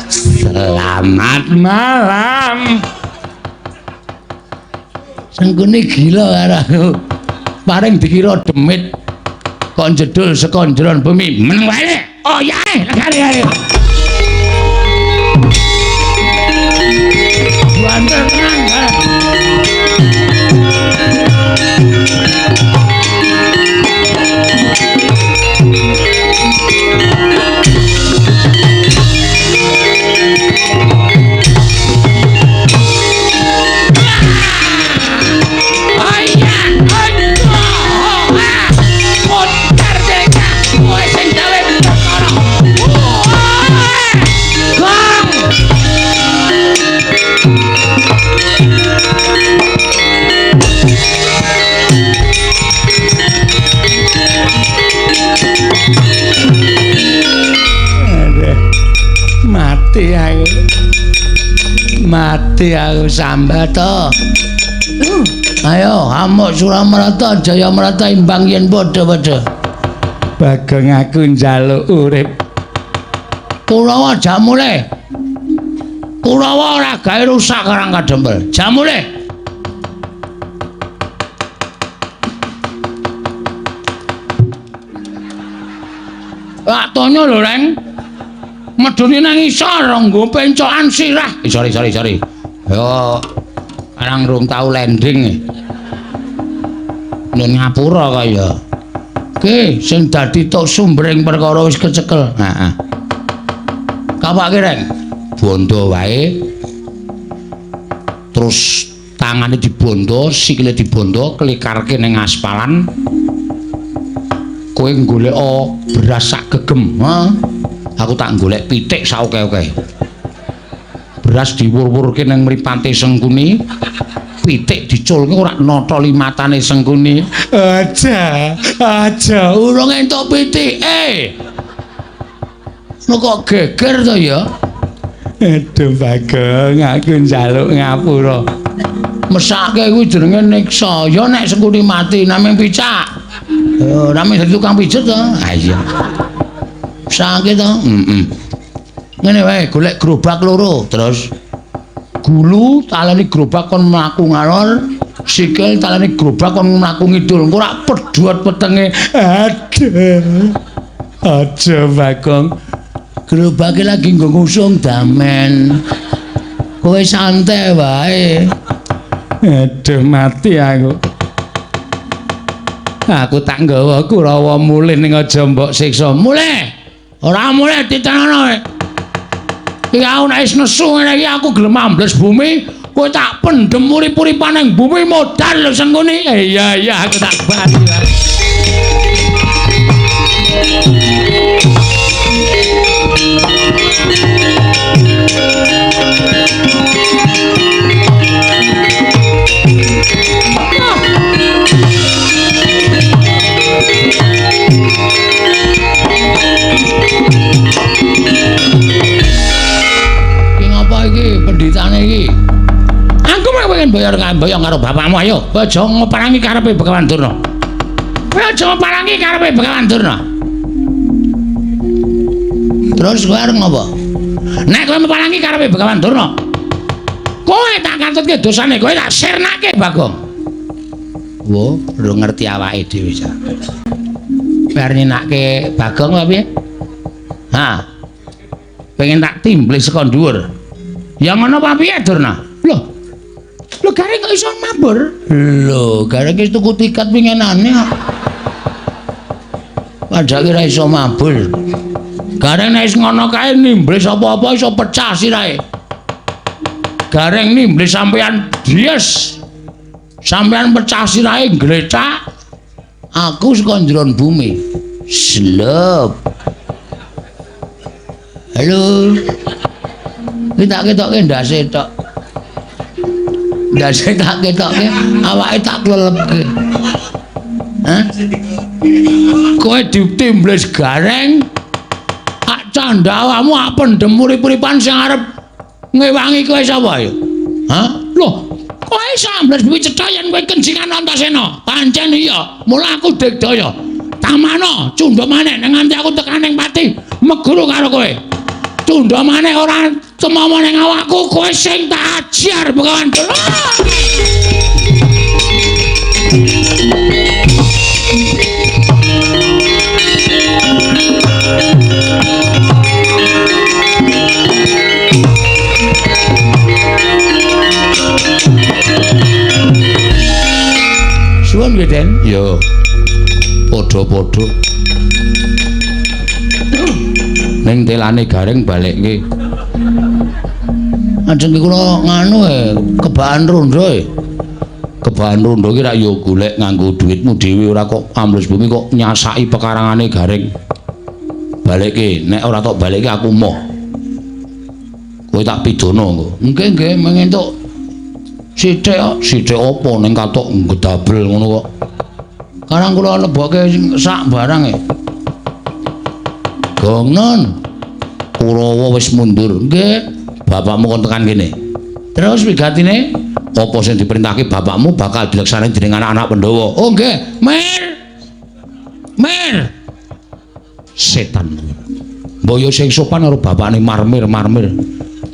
Selamat malam. Sengkuni gila karo aku. Paring dikira demit kok jedul saka njeron bumi. Meneng wae. Oh ya, legane. Banter tenan. Mati aku. Mati aku sambat to. Ayo amuk Suramarta Jayamarta imbang yen padha-padha. Bagong aku njaluk urip. Kurawa jamule. Kurawa ora gawe rusak Karang Kadempel. Jamule. Lak tonyo lho, Reng. Medune nang isor nggo pencokan sirah. Sorry, sorry, sorry. Yo arang rung tau landing. Nun ngapura kaya. Ki sing dadi tok sumbering perkara wis kecekel. Heeh. Kapake, Reng? Bondo wae. Terus tangane dibondo, sikile dibondo, klikarke ning aspalan. Kowe golek beras sak gegem, ha? Aku tak golek pitik saoke-oke. Beras diwur-wurke ning mripate Sengkuni, pitik diculke ora nata limatane Sengkuni. Aja, aja urung entuk pitik. Lho kok geger to ya? Aduh Bagong, aku njaluk ngapura. Mesake kuwi jenenge niksa. Ya nek Sengkuni mati namung picak. Oh, namung dadi tukang pijet to. Ha iya. Sakit to? Heeh. Ngene wae, golek gerobak loro, terus gulu taleni gerobak kon mlaku ngalor, sikil taleni gerobak kon mlaku ngidul. Engko rak pedhot petenge. Aduh. Aja Bagong. Gerobake lagi nggo ngusung damen. Kowe santai wae. Aduh mati aku. Aku tak nggawa Kurawa mulih ning aja mbok siksa. Mulih. Ora mulih titenono kowe. Iki aku nek wis nesu ngene iki aku gelem ambles bumi, kowe tak pendhem urip-uripan ning bumi modal lho Sengkuni. Iya iya aku tak bali wae. Iki ngapa iki pendhitane iki? Aku mah pengen bayar ngamboyong karo bapakmu ayo. Aja ngoparangi karepe Begawan Durna. Kowe aja ngoparangi karepe Begawan Durna. Terus kowe arep ngopo? Nek kowe meparangi karepe Begawan Durna, kowe tak katutke dosane, kowe tak sirnake Bagong. Wo, lu ngerti awake dhewe sa. Kowe arep nyenake Bagong apa piye? Ha. Pengen tak timblis saka dhuwur. Ya ngono apa piye Durna? Lho. Lho Gareng kok iso mabur? Lho, Gareng wis tuku tiket winginane kok. Padahal ora iso mabur. Gareng nek wis ngono kae nimblis apa-apa iso pecah sirahe. Gareng nimblis sampean dies. Sampean pecah sirahe glecak. Aku saka njeron bumi. Slep. Halo. Iki tak ketokke ndase tok. Ndase tak ketokke, awake tak klelepke. Hah? Kowe ditimblis Gareng. Ak candha awakmu ak pendhem urip-uripan sing arep ngewangi kowe sapa ya? Hah? Loh, kowe iso ambles bumi cetha yen kowe kencingan Antasena. Pancen iya, mula aku digdaya. Tamana cundha maneh nek nganti aku tekan ning pati meguru karo kowe. Cundha maneh ora temomo ning awakku, kowe sing tak ajar Begawan Durna. Suwun nggih, Den. Ya. Padha-padha. Ning telane Gareng balekke. Ajeng kula nganu kebakan rondo e. Kebakan rondo ki rak ya golek nganggo dhuwitmu dhewe ora kok ambles bumi kok nyasaki pekarangane Gareng. Balekke, nek ora tok balekke aku moh. Kowe tak pidana engko. Nggih, nggih, mengentuk sithik kok, sithik apa ning katok ngedabel ngono kok. Karang kula lebokke sak barang e. Gongnon. Kurawa wis mundur. Nggih, bapakmu kon tekan kene. Terus wigatine apa sing diperintahke bapakmu bakal dilaksanakake dening anak-anak Pandhawa. Oh nggih, Mir. Mir. Setan. Mbok sing sopan karo bapakne marmir-marmir.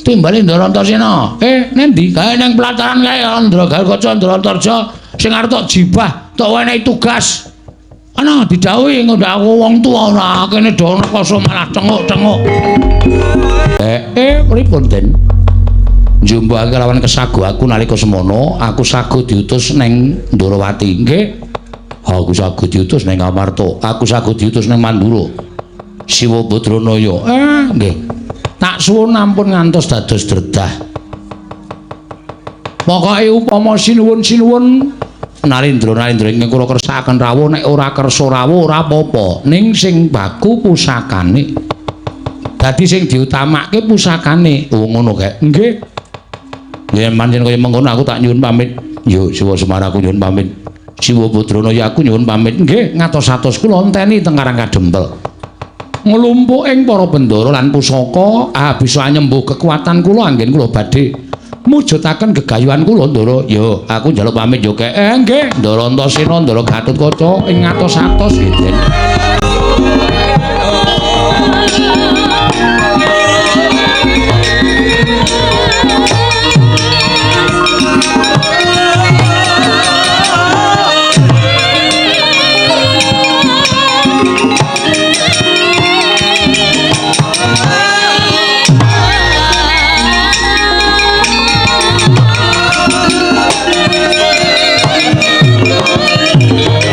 Timbale Ndara Antasena. Nendi? Kae ning pelataran kae Andra Garukaca Ndara Antarja sing arep tok jibah, tok wenehi tugas. Ana didhawuhi ngundhak aku wong tuwa ora kene do rekoso malah cenguk-cenguk. Pripun Den? Njumpuhake lawan kesago aku nalika semono, aku sago diutus ning Ndorowati. Nggih. Aku sago diutus ning Amarta, aku sago diutus ning Mandura. Siwa Badranaya. Nggih. Tak suwun ampun ngantos dados dredah. Pokoke upama sinuwun-sinuwun Narendra-narendra ingkang kula kersakaken rawuh nek ora kersa rawuh ora apa-apa. Ning sing baku pusakane. Dadi sing diutamake pusakane. Oh ngono kae. Nggih. Yen pancen kaya mengkono aku tak nyuwun pamit. Yo Siwa Semar aku nyuwun pamit. Siwa Badranaya aku nyuwun pamit. Nggih, ngatos-atos kula enteni teng Karang Kadempel. Nglumpuk ing para bendara lan pusaka bisa nyembuh kekuatan kula anggen kula badhe mujudaken gegayuhan kula Ndara. Yo, aku njaluk pamit yo kek. Nggih, Ndara Antasena, Ndara Gatotkaca ing ngatos-atos nggih, Den.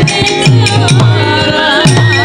Thank you.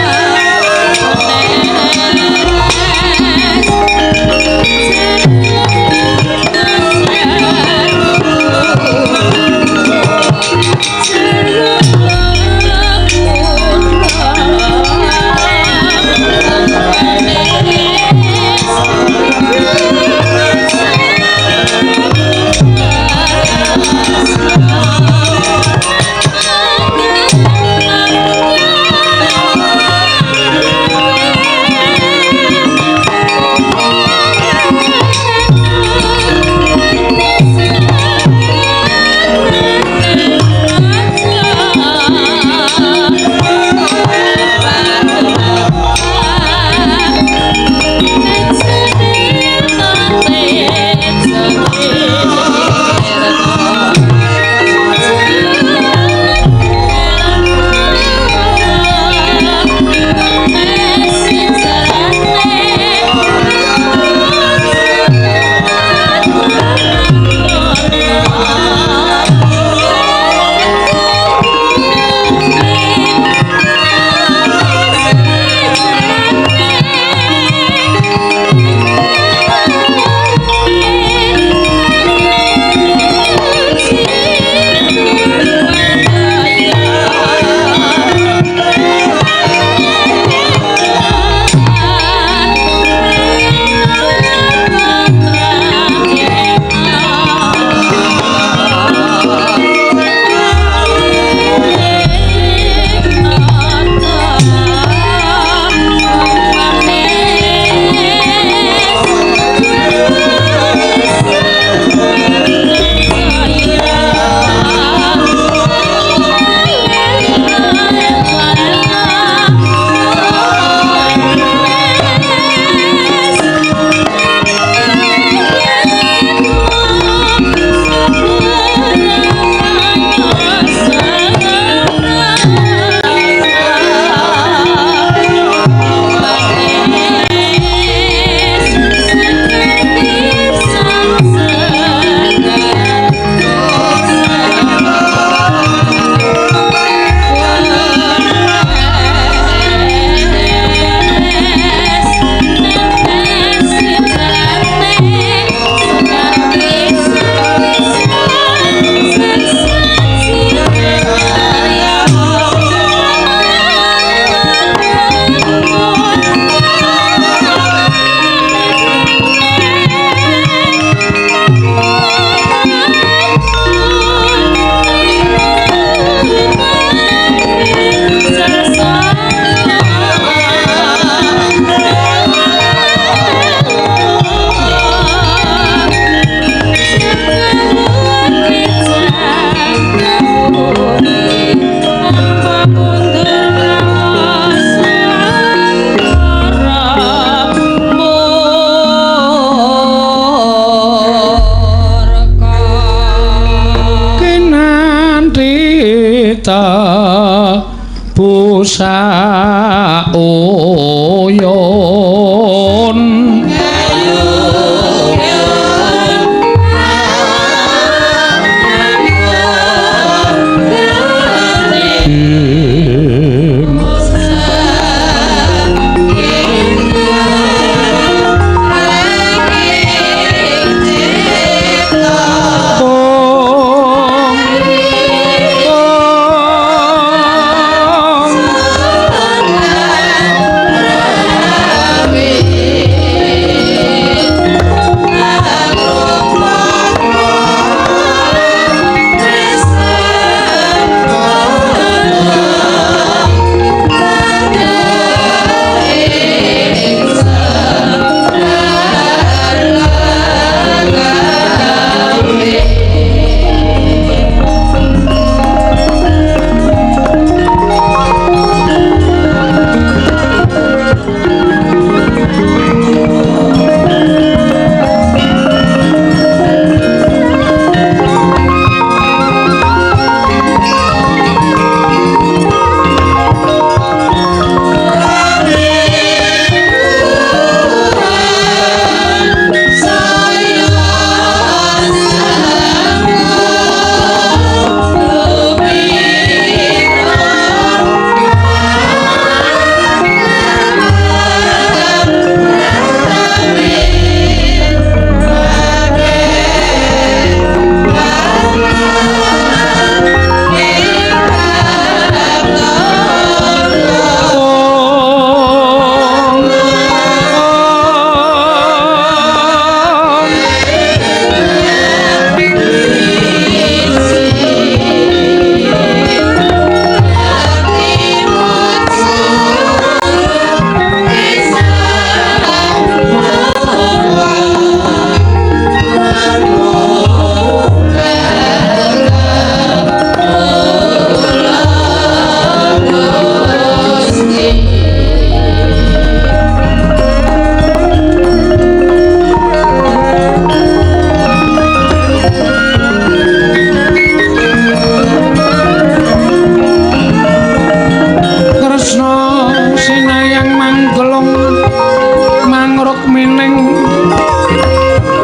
ning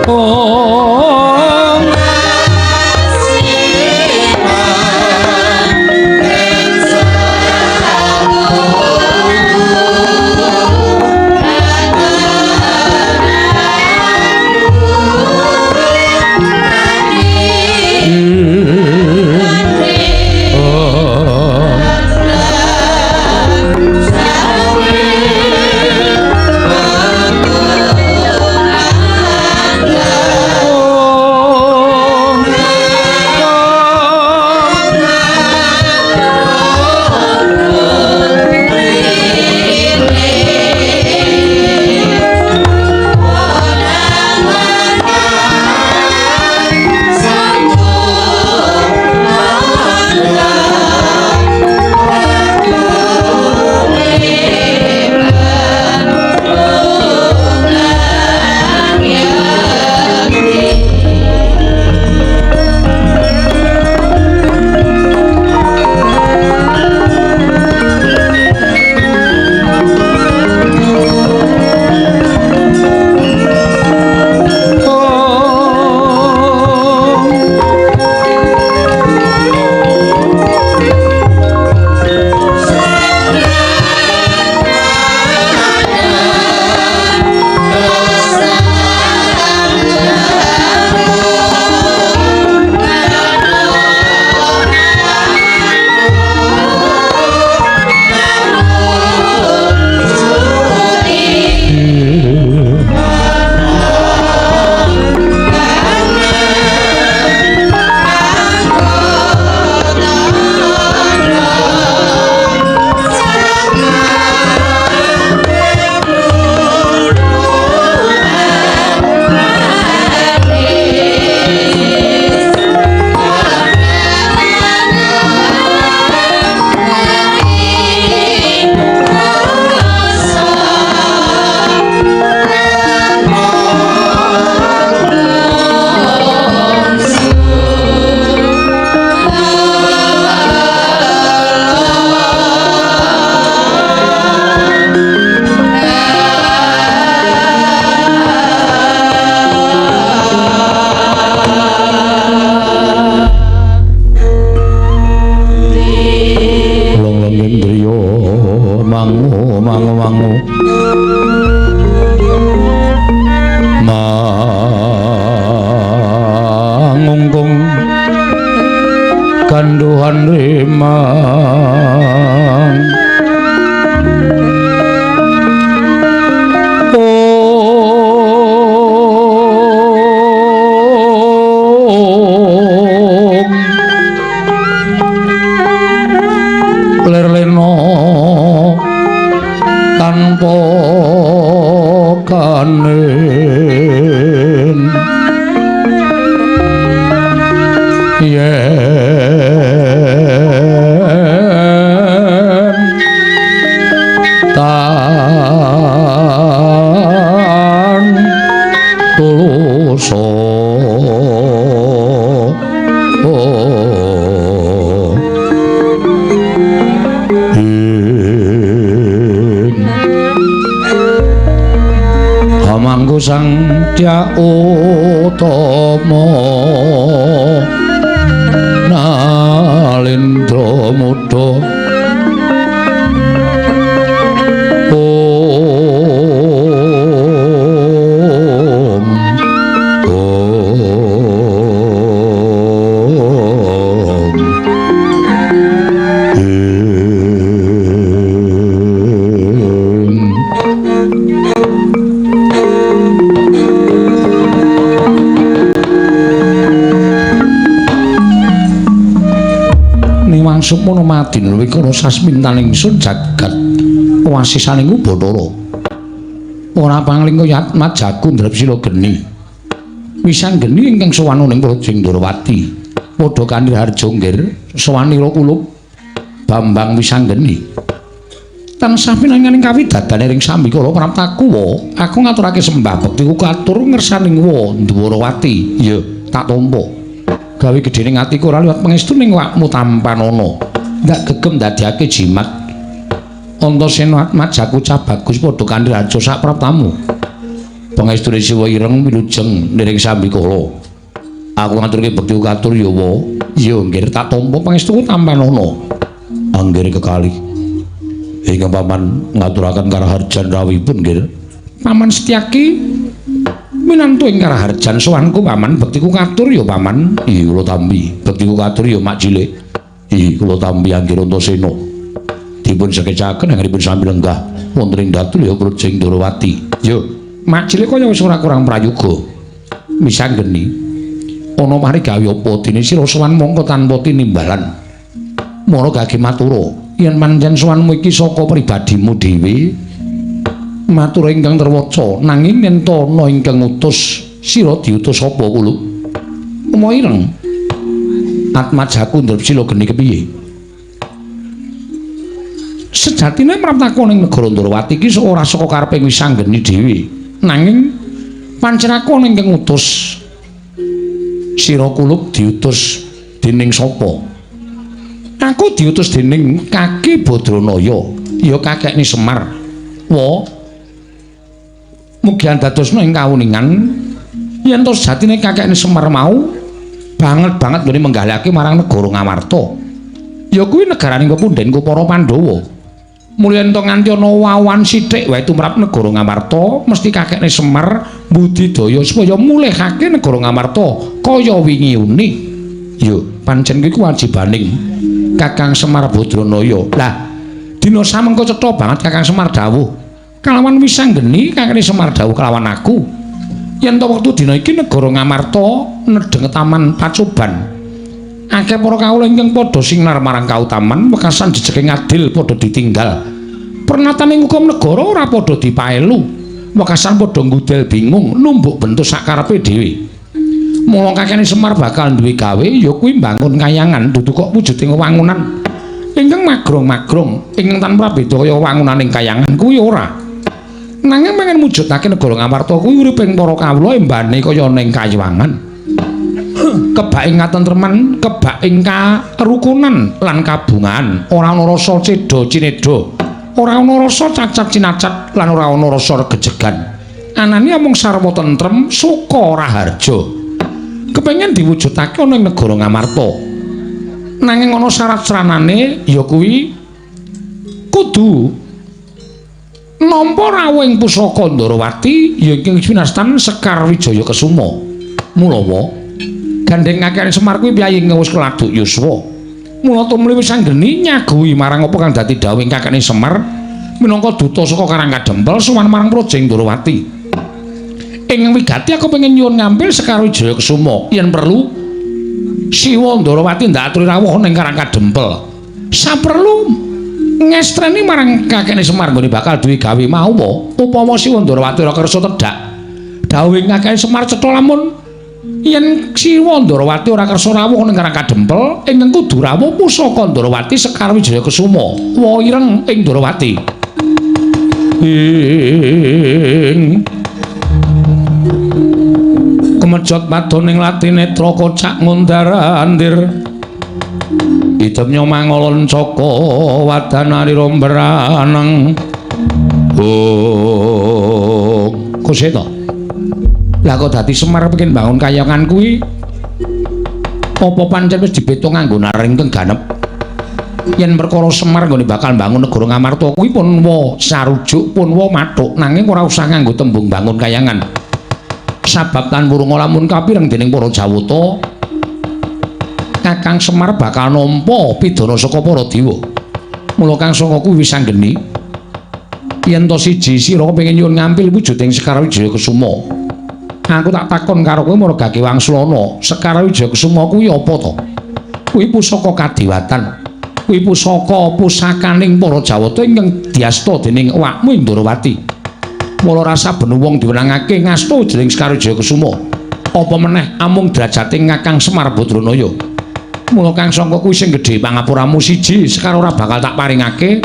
ong mangungkung ganduhan rimang ong lerleno tanpa kanen yen tan tuluso Hamangku Sang Dya Utama Nalindra Muda Om Om Ing Sukmana madin wikara sasmintaning ingsun jagat wasisaning Bathara. Ora pangling kaya atmajaku ndrep sila geni. Wisan geni ingkang sowan ning Praja Ndrawati. Padha kanthi harja nggir sowanira kulup Bambang Wisanggeni. Tansah pinanganing kawidadane ring sambikala praptaku wa, aku ngaturake sembah bektiku katur ngersaning wa Ndwarawati. Ya, tak tampa. Gawe gedhening atiku ora liwat pangestu ning wakmu tampanana. Ndak gegem ndadekake jimat. Antasena atmajaku cah bagus padha kanthi raja sak praptamu. Pangestune Siwa ireng wilujeng niring sambikala. Aku ngaturke bekti katur ya wa. Ya nggih tak tampa pangestuku tampanana. Anggere kekalih. Ingkang paman ngaturaken karaharjan rawuhipun nggih. Paman Setyaki minantu ing karaharjan sowanku paman, bektiku katur ya paman. Iya kula tampi. Bektiku katur ya mak cilik. Iya kula tampi anggere Antasena. Dipun sekecaken anggenipun sami lenggah wonten ing datul ya Prajing Ndorowati. Yo, mak cilik kaya wis ora kurang prayoga. Misanggeni ana mari gawe apa dene sira sowan mongko tanpa tinimbalan. Mara gage matura, yen pancen sowanmu iki saka pribadimu dhewe, matur ingkang terwaca, nanging yen ta ana ingkang ngutus, sira diutus sapa kula? Uma ireng. Atmajaku ndrep sila geni kepiye? Sejatine praptaku ning negara Ndorowati iki ora saka karepe Wisanggeni dhewe, nanging pancen aku ana ingkang ngutus. Sira kulup diutus dening sapa? Aku diutus dening Kaki Badranaya, ya kakekne Semar. Wa mugi andadosna ing kawuningan yen to sejatine kakekne Semar mau banget-banget nggone menggalihake marang negara Ngamarta. Ya kuwi negaraning pepundhenku para Pandhawa. Mulya yen to nganti ana wawan sithik wae tumrap negara Ngamarta, mesti kakekne Semar budidaya supaya mulihake negara Ngamarta kaya wingi uni. Yo, pancen kuwi kewajibaning Kakang Semar Badranaya. Lah, dina samengko cetha banget Kakang Semar dawuh kalawan Wisanggeni, kakekne Semar dawuh kalawan aku. Yen to wektu dina iki negara Ngamarta nedheng taman pacoban. Akeh para kawula ingkang padha sinar marang kautaman, wekasan jejeke ngadil padha ditinggal. Pernataning hukum negara ora padha dipaelu. Wekasan padha ngudel bingung, numbuk bentuk sakarepe dhewe. Mula kakekne Semar bakal duwe gawe ya kuwi mbangun kayangan, dudu kok wujuding wangunan ingkang magrong-magrong, ingkang tanpa beda kaya wangunaning kayangan kuwi ora. Nanging pengen mujudake negara Ngamarta kuwi uriping para kawula embane kaya ning kayangan. Kebak ing katentreman, kebak ing karukunan lan kabungan, ora ana rasa cedha cinedha, ora ana rasa cacat cinacat lan ora ana rasa regejegan. Anane amung sarwa tentrem, suka raharja. Kepengen diwujudake ana ing negara Ngamarta. Nanging ana syarat sranane ya kuwi kudu nampa rawuhing pusaka Ndorowati ya ingkang winastan Sekar Wijaya Kesuma. Mulawa gandheng kakekne Semar kuwi piyayi ingkang wis keladuk yuswa. Mula tumuli Wisanggeni nyaguhi marang apa kang dadi dawuhing kakekne Semar minangka duta saka Karang Kadempel sowan marang Prajing Ndorowati. Ing wigati aku pengen nyuwun ngampil Sekar Wijaya Kesuma yen perlu Siwa Ndorowati ndak aturi rawuh ning Karang Kadempel. Saperlu ngestreni marang kakekne Semar nggone bakal duwe gawe mau upama Siwa Ndorowati ora kersa tedhak. Dawuhing kakekne Semar cetha lamun yen Siwa Ndorowati ora kersa rawuh ning Karang Kadempel, ingkang kudu rawuh pusaka Ndorowati Sekar Wijaya Kesuma. Wa ireng ing Ndorowati. Ing kemejot padoning latinetra kocak ngundar-andir. Idemnya mangolon caka wadanarira mbraneng. Oh, kuseta. Lah kok dadi Semar pengen bangun kayangan kuwi apa pancen wis dibeto nganggo naring ingkang ganep? Yen perkara Semar nggone bakal bangun negara Ngamarta kuwi pun wa sarujuk pun wa mathuk, nanging ora usah nganggo tembung bangun kayangan. Sabab tan wurunga lamun kapireng dening para Jawata, Kakang Semar bakal nampa pidana saka para dewa. Mula Kang Sanga kuwi Wisanggeni yen to siji sira kepengin nyuwun ngampil wujuding Sekar Wijaya Kesuma. Aku tak takon karo kowe marga gage wangsulana, Sekar Wijaya Kesuma kuwi apa to? Kuwi pusaka kadewatan. Kuwi pusaka pusakaning para Jawata ingkang diasta dening awakmu ing Ndorowati. Mula rasa ben wong diwenangake ngasta jeneng Sekar Wijaya Kesuma. Apa meneh amung derajate Kakang Semar Badranaya. Mula Kang Sangka kuwi sing gedhe pangapuramu siji, Sekar ora bakal tak paringake.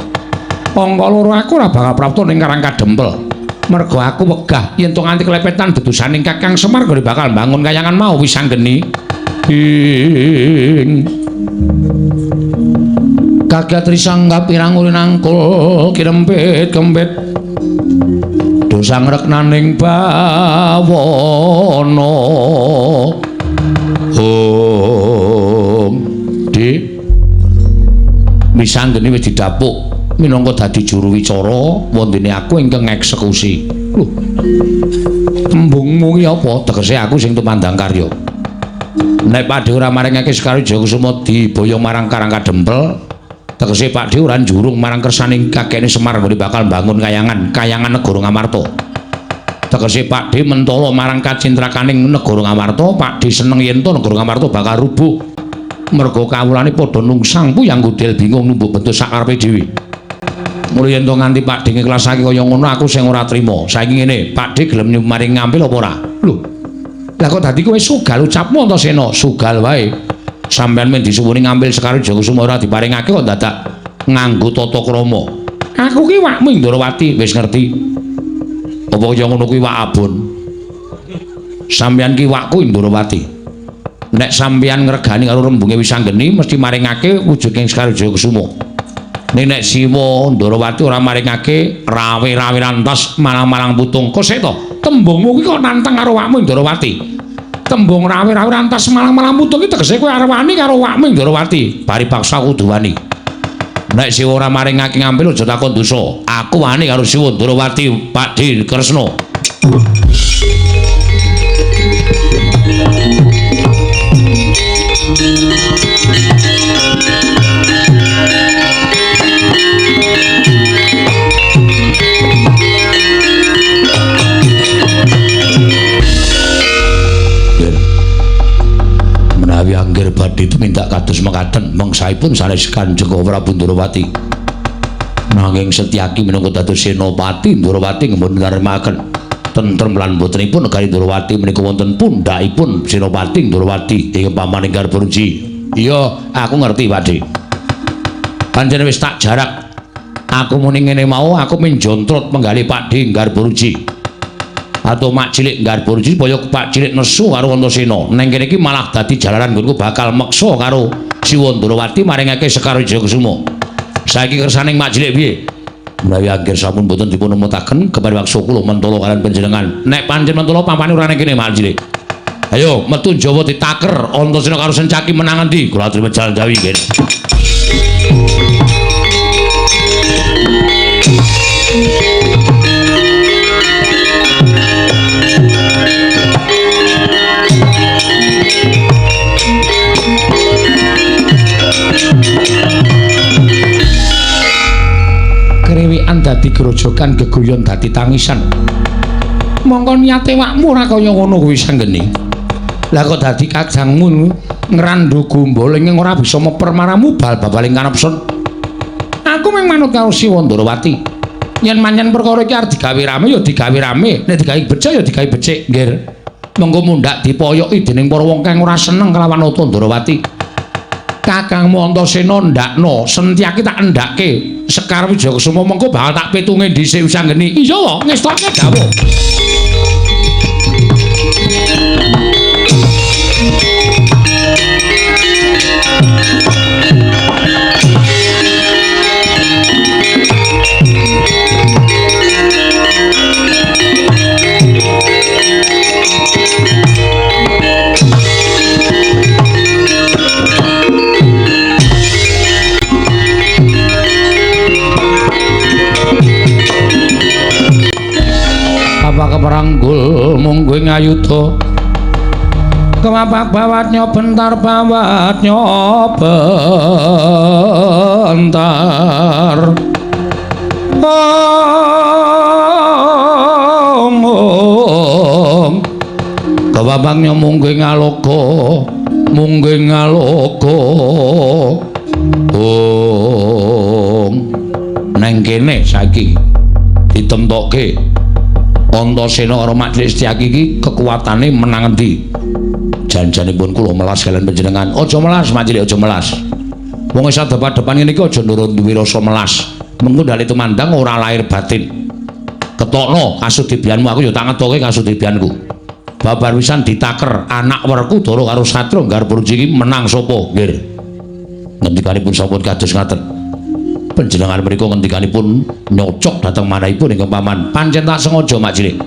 Angka loro aku ora bakal prapta ning Karang Kadempel. Mergo aku wegah yen to nganti klepetan dedusaning Kakang Semar gone bakal mbangun kayangan mau Wisanggeni. Ing kaget risang kapirang urinangkul kirempit kempit. Do sangreknaning bawana. Om Dik Wisanggeni wis didapuk minangka dadi juru wicara wondene aku ingkang ngeksekusi. Lho, tembungmu ki apa? Tegese aku sing tumandang karya. Nek Pakdhe ora maringake Sekar Wijaya Kusuma diboyong marang Karang Kadempel, tegese Pakdhe ora njurung marang kersaning kakekne Semar nggone bakal mbangun kayangan, kayangan negara Ngamarta. Tegese Pakdhe mentala marang kacintrakaning negara Ngamarta, Pakdhe seneng yen to negara Ngamarta bakal rubuh. Merga kawulane padha nungsang puyang gudel bingung numbuk bentuk sakarepe dhewe. Mula yen to nganti Pakdhe ngiklasake kaya ngono aku sing ora trima. Saiki ngene, Pakdhe gelem maring ngampil apa ora? Lho. Lah kok dadi kowe sugal ucapmu Antasena? Sugal wae. Sampeyan men disuwuni ngambil Sekar Wijaya Kusuma ora diparingake kok dadak nganggo tata krama. Aku ki wakmu Indrawati wis ngerti. Apa kaya ngono kuwi wak abon? Sampeyan ki wakku Indrawati. Nek sampeyan ngregani karo rembunge Wisanggeni mesti maringake wujuding Sekar Wijaya Kusuma. Ning nek Siwa Ndrawati ora maringake rawe-rawe rantas malang-malang putung. Kok sik to? Tembungmu kuwi kok nantang karo wakmu Ndrawati. Tembung rawe-rawe rantas malang-malang putung iki tegese kowe arep wani karo wakmu Ndrawati. Bari paksa kudu wani. Nek Siwa ora maringake ngampil aja takon dosa. Aku wani karo Siwa Ndrawati, Pakdhe Kresna. Menawi angger badhe tumindak kados mekaten mangsaipun sanes Kanjeng Prabu Ndrawati. Nanging Setyaki minangka dados senopati Ndrawati nggih ngaremaken tentrem lan botenipun negari Ndrawati menika wonten pundhakipun Senopati Ndrawati ing pamaning Garbarji. Iya, aku ngerti Pakdhe. Pancen wis tak jarak. Aku muni ngene mau aku minjontrot penggalih Pakdhe Garbarji. Atau mak cilik Garbarji supaya Pak cilik nesu karo Antasena. Neng kene iki malah dadi jalaran nggonku bakal meksa karo Siwa Ndrawati maringake Sekar Wijaya Kusuma. Saiki kersaning mak cilik piye? Menawi angger sampun boten dipun emutaken kepariwaksa kula mentala kaliyan panjenengan. Nek pancen mentala pampane ora nang kene mak cilik. Ayo metu Jawa ditaker Antasena karo Sencaki menang endi? Kula aturi jalan Jawi nggih. Krewikan dadi grojogan, geguyon dadi tangisan. Mongko niate wakmu ora kaya ngono kuwi Sanggeni. Lah kok dadi kajangmu ngrandhu gombol ing ora bisa meper maramu bal babaling kanepson. Aku mung manut karo Siwa Ndrawati. Yen manyen perkara iki arep digawe rame ya digawe rame, nek digawe becik ya digawe becik, nggih. Mengko mundhak dipoyoki dening para wong kang ora seneng kelawan Nata Ndrawati. Kakangmu Antasena ndakno, Sentyaki tak endhake Sekar Wijaya Kusuma mengko bakal tak pitunge dhisik Wisanggeni. Iya wae, ngestoke dawuh. Keperanggul mungguing ayuda kemapak bawatnya bentar bawatnya bentar. Om om kemapaknya mungguing aloka mungguing aloka. Om neng kene saiki ditemtokke Antasena karo Mak Cilik Setyaki iki kekuatane menang endi? Janjanipun kula melas kaliyan panjenengan. Aja melas Mak Cilik, aja melas. Wong wis adep-adepan ngene iki aja nurut duwe rasa melas. Mengko ndale tumandang ora lahir batin. Ketokno kasudibyanmu, aku ya tak ngetoke kasudibyanku. Babar wisan ditaker anak Werkudara karo Satria Garbarji iki menang sapa? Nggih. Ngendikanipun sampun kados ngaten. Panjenengan mriku ngendikanipun nyocok dhateng manahipun ingkang paman. Pancen tak sengaja Mak Cilik.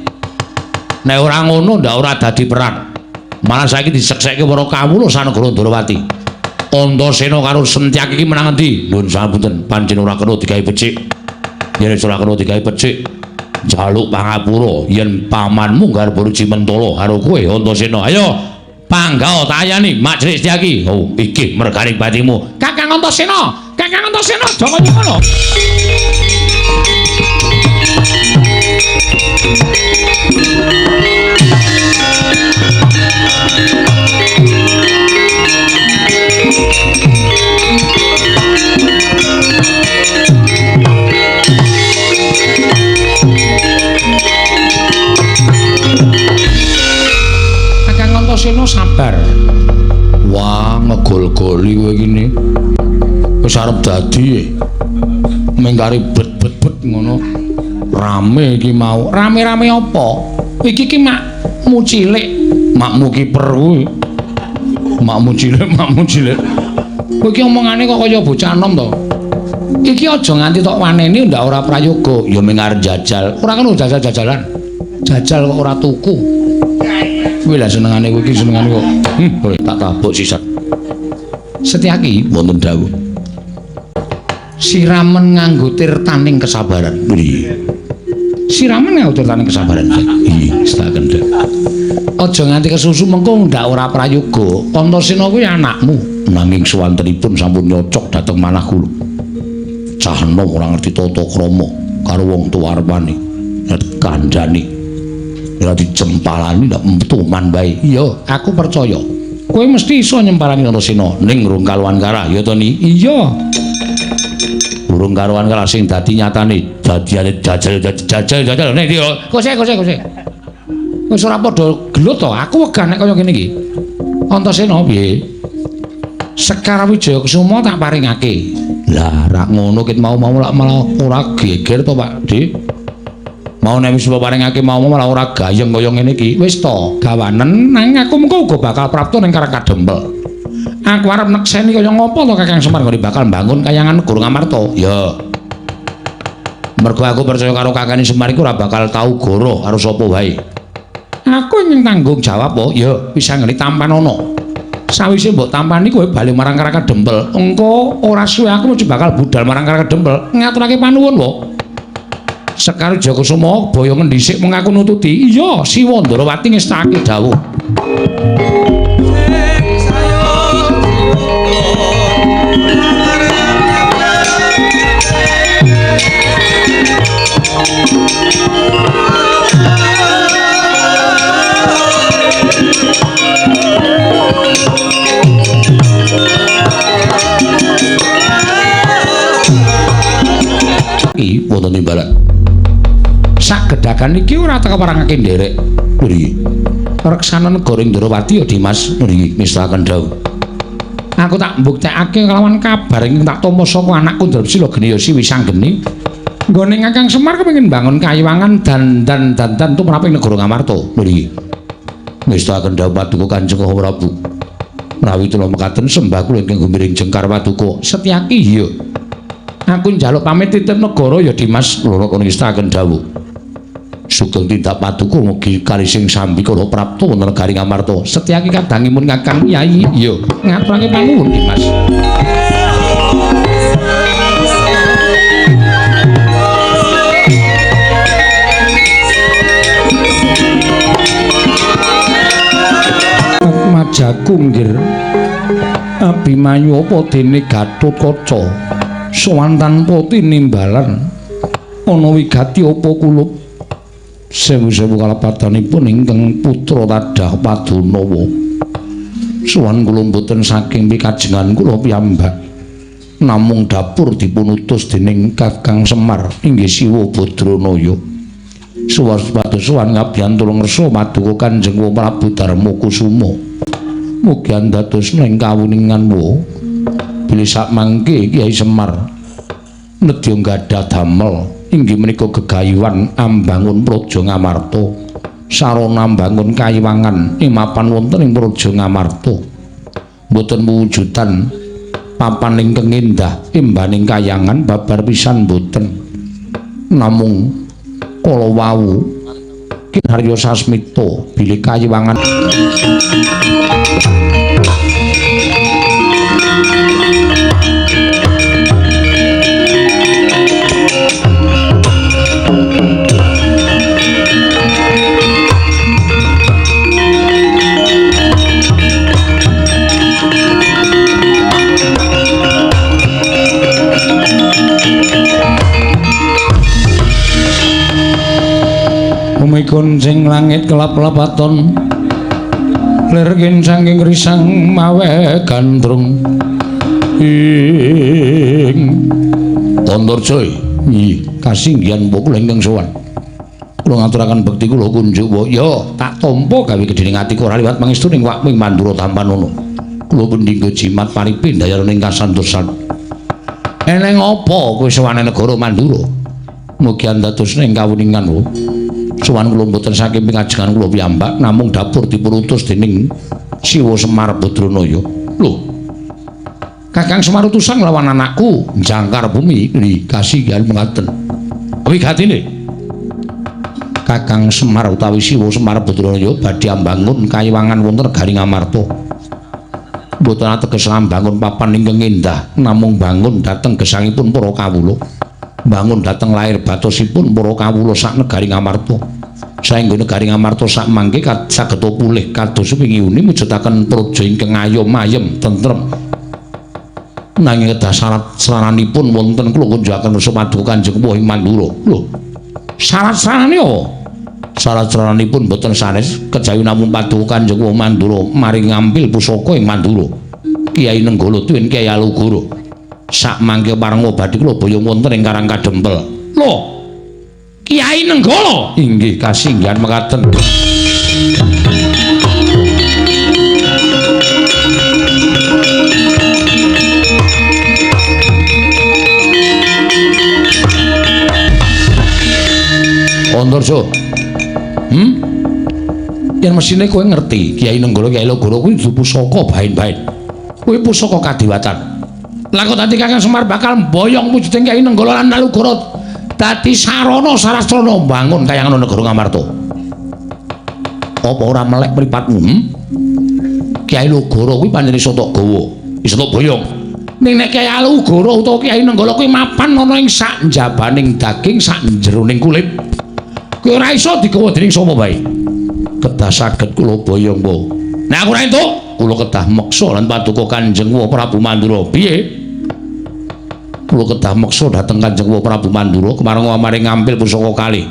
Nek ora ngono ndak ora dadi perang. Malah saiki diseksekke para kawula sanegara Ndrawati. Antasena karo Setyaki iki menang endi? Nuwun sapunten, pancen ora kena digawe becik. Yen ora kena digawe becik, njaluk pangapura yen pamanmu garba Ruci Mentala karo kowe Antasena. Ayo panggah tayani Mak Cilik Setyaki. Oh, iki mergane batimu. Kakang Antasena, Kakang Antasena aja kaya ngono. Kakang Antasena sabar. Wah, ngegol-goli kowe iki ne. Wis arep dadi. Mengkari bet-bet-bet ngono. Rame iki mau. Rame-rame apa? Iki ki makmu cilik. Makmu kiper kuwi. Makmu cilik, makmu cilik. Kowe iki omongane kok kaya bocah enom to. Iki aja nganti tok wanene ndak ora prayoga. Ya ming arep jajal. Ora kena jajal-jajalan. Jajal kok ora tuku. Kuwi lah senengane kowe iki senengane kok. Kowe tak tabuk sisan. Setyaki wonten dawuh. Siramen nganggo tirtaning kesabaran. Iya. Siramen nganggo tirtaning kesabaran. Iya, setaken dak. Aja nganti kesusu mengko ndak ora prayoga. Antasena kuwi anakmu. Nanging suwantenipun sampun nyocok dhateng manah kula. Cah enom ora ngerti tata krama karo wong tuwa arepane. Nek kandhane ora dijempalani ndak metu man bae. Iya, aku percaya. Kowe mesti iso nyempalani Antasena ning rung karuan karah ya to ni. Iya. Urung karuan karah sing dadi nyatane dadiane jajal jajal jajal nek iki kose kose kose. Wis ora padha gelut to, aku wegah nek kaya ngene iki. Antasena piye? Sekar Wijaya Kusuma tak paringake. Lah rak ngono ket mau-mau lak malah ora geger to Pak Dik. Mau nek wis paringake mau malah ora gayeng kaya ngene iki. Wis to, gawanen nang aku mengko uga bakal prapta ning Karang Kadempel. Aku arep nekseni kaya ngopo to Kakang Semar nggone bakal mbangun kayangan negara Ngamarta. Ya. Mergo aku percaya karo Kakang Semar iku ora bakal tau goroh karo sapa wae. Aku ingin tanggung jawab po. Ya, bisa ngene tampanono. Sawise mbok tampani kowe bali marang Karang Kadempel. Engko ora suwe aku mesti bakal budal marang Karang Kadempel ngaturake panuwun wo. Sekar Jayakusuma boyongen dhisik mung aku nututi. Iya, Siwa Ndrawati ngestake dawuh. Iki wonten timbalan. Sak gedhagan iki ora teka parangake nderek. Nggih. Reksana negara Ndrawati ya Dimas. Nggih, ngestaken dawuh. Aku tak mbuktekake kelawan kabar ingkang tak tampa saka anakku Drepsila Geni Wisanggeni. Nggone Kakang Semar kepengin mbangun kayiwangan dandan dandan tumrap ing negara Ngamarta. Nggih. Ngestaken dawuh paduka Kanjeng Prabu. Menawi kula mekaten sembah kula ingkang gumiring jengkar paduka. Setyaki iya. Aku njaluk pamit titip negara ya Dimas. Loro kono ngestaken dawuh. Sugeng tindak paduka mugi karising sambi kala prapta wonten negari Ngamarta. Setyaki kadangimun Kakang Yai. Iya, ngaturake panuwun Dimas. Majaku nggir Abimanyu apa dene Gatotkaca sowan tanpa tinimbalan ana wigati apa kulup sewu-sewu kalepatanipun ingkang putra Tadah Padunawa sowan kula mboten saking pikajengan kula piyambak namung dapur dipunutus dening Kakang Semar inggih Siwa Badranaya. Suwas sowan ngabiyantu ngersa paduka Kanjeng Prabu Darma Kusuma. Mugi andados ing kawuningan wa bilih sakmangke Kyai Semar nedya gadah damel inggih menika gegayuhan ambangun Praja Ngamarta sarana mbangun kayiwangan ing mapan wonten ing Praja Ngamarta mboten wujudan Papan ingkang endah imbaning kayangan babar pisan boten. Namung kala wau Kinarya Sasmita bilih kayiwangan Kuncing langit kelap-lapaton lir saking risang mawe gandrung ing Antarja. Nggih, kasinggihan mbok kula ingkang sowan. Kula ngaturaken bekti kula kunjuk. Ya, tak tampa gawe gedhening atiku ora liwat pangestu ning wakmu ing Mandura tampanono. Kula pendhingga jimat paripi ndayarane ing kasantosan. Eneng apa kowe sowan negara Mandura? Mugi andados ing kawuningan. Sowan kula mboten saking pingajengan kula piyambak namung dapur dipunutus dening Siwa Semar Badranaya. Lho. Kakang Semar utusan nglawan anakku jangkar bumi nggih kasihan mengaten. Wigatine Kakang Semar utawi Siwa Semar Badranaya badhe ambangun kayiwangan wonten negari Ngamarta. Mboten ateges ambangun papan ingkang endah namung bangun dhateng gesangipun para kawula. Bangun dhateng lair batosipun para kawula sak negari Ngamarta. Saengga negari Ngamarta sak mangke saged pulih kados wingi-uni mujudaken praja ingkang ayom ayem tentrem. Nanging kedah syarat saranipun wonten kula kunjukaken paduka Kanjeng Puh ing Mandura. Lho, syarat sarane apa? Syarat saranipun boten sanes kejawi namung paduka Kanjeng Puh Mandura mari ngampil pusaka ing Mandura. Kyai Nenggala tuwin Kyai Alugoro. Sak mangke parenga badhe kula boyong wonten ing Karang Kadempel. Lho, Kyai Nenggala inggih kasinggihan mekaten. Antarja. Yen mesine kowe ngerti Kyai Nenggala Kyai Alugoro kuwi dudu pusaka baen-baen. Kuwi pusaka kadiwatan. Lah kok dadi Kakang Semar bakal mboyong wujuding Kyai Nenggala lan Alugoro dadi sarana sarastrana mbangun kayangan negara Ngamarta. Apa ora melek mripatmu? Kyai Alugoro kuwi pancen iso tok gawa, iso tok boyong. Ning nek Kyai Alugoro utawa Kyai Nenggala kuwi mapan ana ing sak njabaning daging, sak jeroning kulit. Kuwi ora iso digawa dening sapa wae. Kedah saged kula boyong, Po. Nek aku ora entuk, kula kedah meksa lan paduka Kanjeng Prabu Mandura. Piye? Kula kedah meksa dhateng Kanjeng Prabu Mandura kemareng amare ngampil pusaka kalih.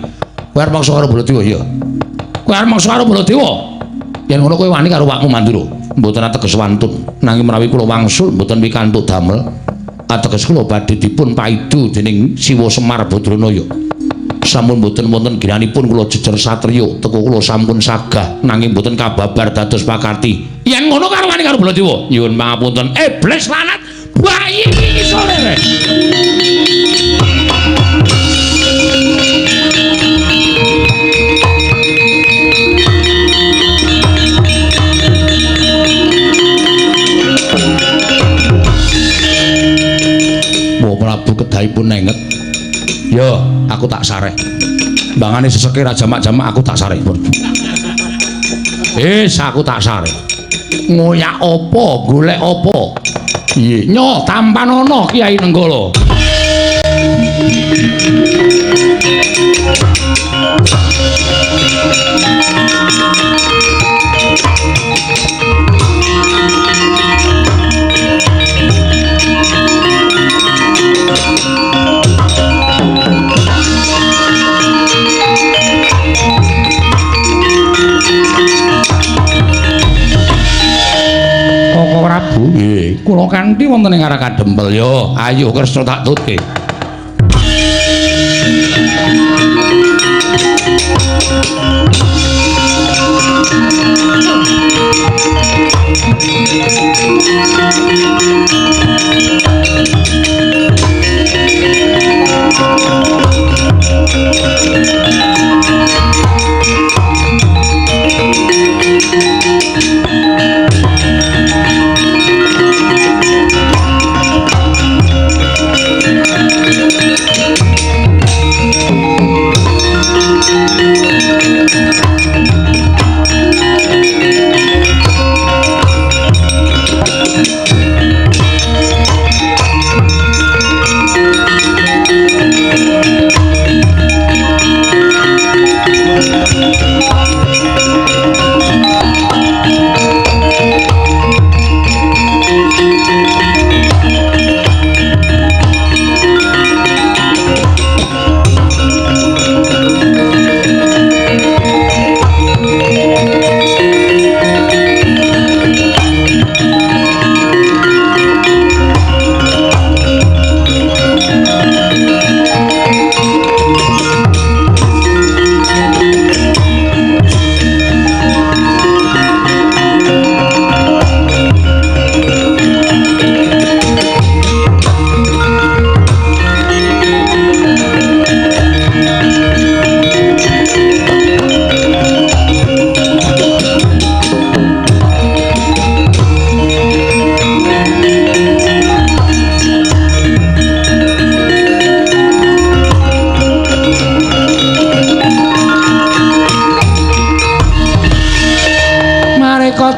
Kowe arep meksa karo Baladewa ya? Kowe arep meksa karo Baladewa? Yen ngono kowe wani karo wakmu Mandura. Mboten ateges wantun. Nanging menawi kula wangsul mboten pikantuk damel. Ateges kula badhe dipun paidu dening Siwa Semar Badranaya. Sampun mboten wonten ginanipun kula jejer satriya teko kula sampun sagah nanging mboten kababar dados pakarti. Yen ngono karo wani karo Baladewa. Nyuwun pangapunten. Iblis lanat bayi iki sore. Mbok Prabu kedahipun nenget. Yo, aku tak sareh. Mbangane seseke ra jamak-jamak aku tak sareh. Wis aku tak sareh. Ngoyak apa, golek apa? Iya, nyo tampanono Kyai Nenggala. Koko Prabu, nggih, kula kanthi wonten ing Karang Kadempel yo. Ayo Kresna tak tutke.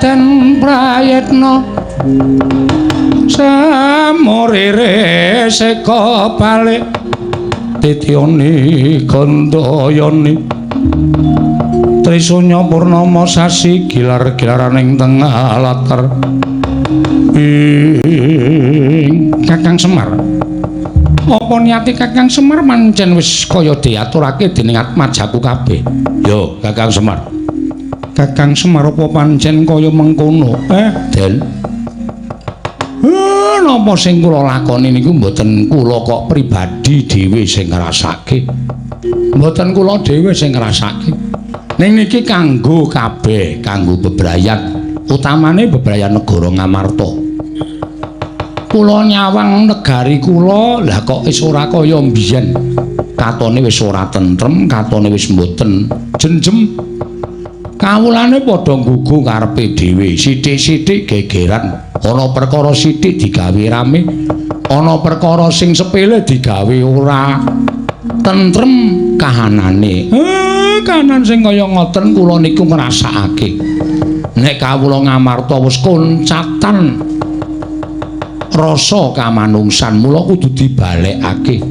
Den Prayitna samurire seka balik titiyoni gandayani Trisunya purnama sasi gilar-gilaraning tengah latar. Ing Kakang Semar, apa niate Kakang Semar pancen wis kaya diaturake dening atmajaku kabeh? Yo, Kakang Semar. Kakang Semar apa pancen kaya mengkono? Den. Napa sing kula lakoni niku mboten kula kok pribadi dhewe sing ngrasake. Mboten kula dhewe sing ngrasake. Ning niki kanggo kabeh, kanggo bebrayan, utamane bebrayan negara Ngamarta. Kula nyawang negari kula, lah kok wis ora kaya mbiyen. Katone wis ora tentrem, katone wis mboten jenjem. Kawulane padha nggugu karepe dhewe, sithik-sithik gegeran. Ana perkara sithik digawe rame, ana perkara sing sepele digawe ora tentrem kahanane. Kahanan sing kaya ngoten kula niku ngrasakake. Nek kawula Ngamarta wis koncatan rasa kamanungsan, mula kudu dibalekake.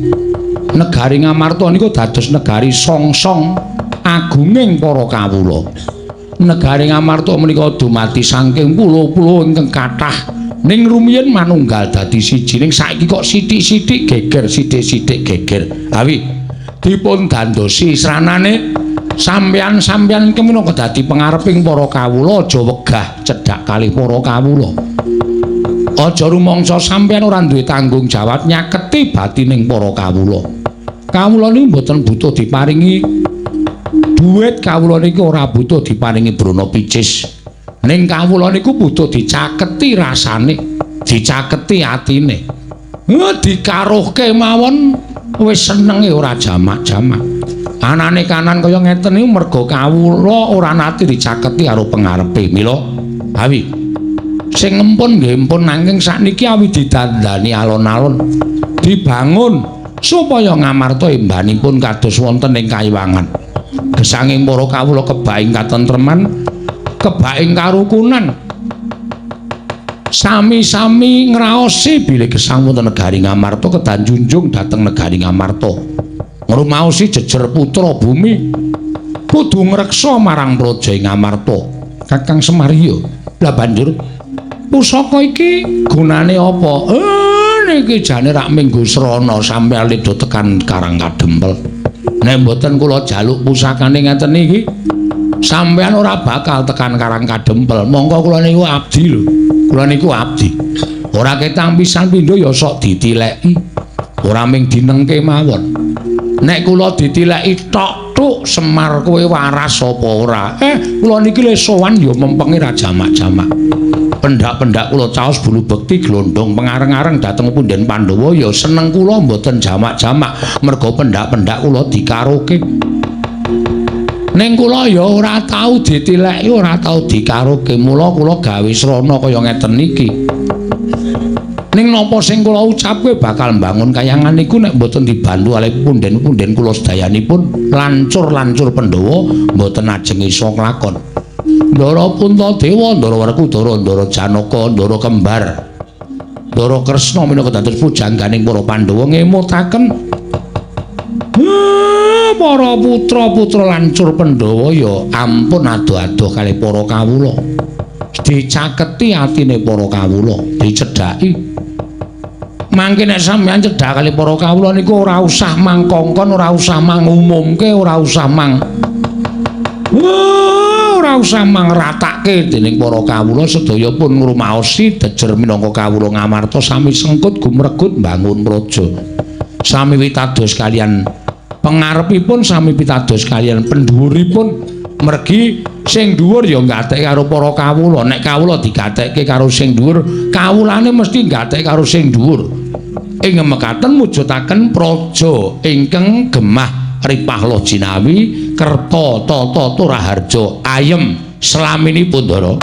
Negari Ngamarta niku dados negari songsong agunging para kawula. Negari Ngamarta menika dumadi saking pulo-pulo ingkang kathah, ning rumiyin manunggal dadi siji, ning saiki kok sithik-sithik geger, sithik-sithik geger. Awi dipun dandosi sranane sampeyan-sampeyan iki minangka dadi pengareping para kawula, aja wegah cedhak kalih para kawula. Aja rumangsa sampeyan ora duwe tanggung jawab nyaketi batining para kawula. Kawula niku mboten butuh diparingi duit, kawula niku ora butuh diparingi brana picis. Ning kawula niku butuh dicaketi rasane, dicaketi atine. Dikaruhke mawon wis senenge ora jamak-jamak. Anane kanan kaya ngeten niku merga kawula ora nate dicaketi karo pengarepe. Mila awi sing empun nggih empun, nanging sakniki awi didandani alon-alon, dibangun supaya Ngamarta embanipun kados wonten ing kayiwangan. Gesanging para kawula kebaing katentreman, kebaing karukunan, sami-sami ngraosi bilih gesang wonten negari Ngamarta kedah junjung dhateng negari Ngamarta. Ngrumaosi jejer putra bumi kudu ngreksa marang praja Ngamarta. Kakang Semar iya. Lah banjur pusaka iki gunane apa? Niki jane rak minggu srana sampeyan ledo tekan Karang Kadempel. Nek mboten kula jaluk pusakane ngeten iki, sampeyan ora bakal tekan Karang Kadempel. Mongko kula niku abdi lho. Kula niku abdi. Ora ketang pisan pindho ya sok ditileki. Ora ming dinengke mawon. Nek kula ditileki tok tuk Semar kowe waras apa ora? Kula niki le sowan ya mempenge ra jamak-jamak. Pendak-pendak kula caos bulu bekti glondong pengareng-areng dhateng punden Pandhawa ya seneng kula mboten jamak-jamak merga pendak-pendak kula dikaroke. Ning kula ya ora tau ditileki, ora tau dikaroke, mula kula gawe srana kaya ngeten iki. Ning napa sing kula ucapke bakal mbangun kayangan niku nek mboten dibantu kalih punden-punden kula sedayanipun lancur-lancur Pandhawa mboten ajeng iso nglakon. Ndara Puntadewa, Ndara Werkudara, Ndara Janaka, Ndara Kembar, Ndara Kresna minangka dados pujangganing para Pandhawa ngemutaken para putra-putra lancur Pandhawa ya ampun adoh-adoh kalih para kawula. Dicaketi atine para kawula, dicedhaki. Mangke nek sampeyan cedhak kalih para kawula niku ora usah mangkongkon, ora usah mangumumke, ora usah mang ora usah mangratake dening para kawula sedaya pun ngrumaosi jejer minangka kawula Ngamarta sami sengkut gumregut mbangun praja. Sami pitados kaliyan pengarepipun, sami pitados kaliyan pendhuwuripun. Mergi sing dhuwur ya nggatekke karo para kawula, nek kawula digatekke karo sing dhuwur, kawulane mesti nggatekke karo sing dhuwur. Ing mekaten mujudaken praja ingkang gemah ripah loh jinawi kerta tata turaharja ayem slaminipun Ndara.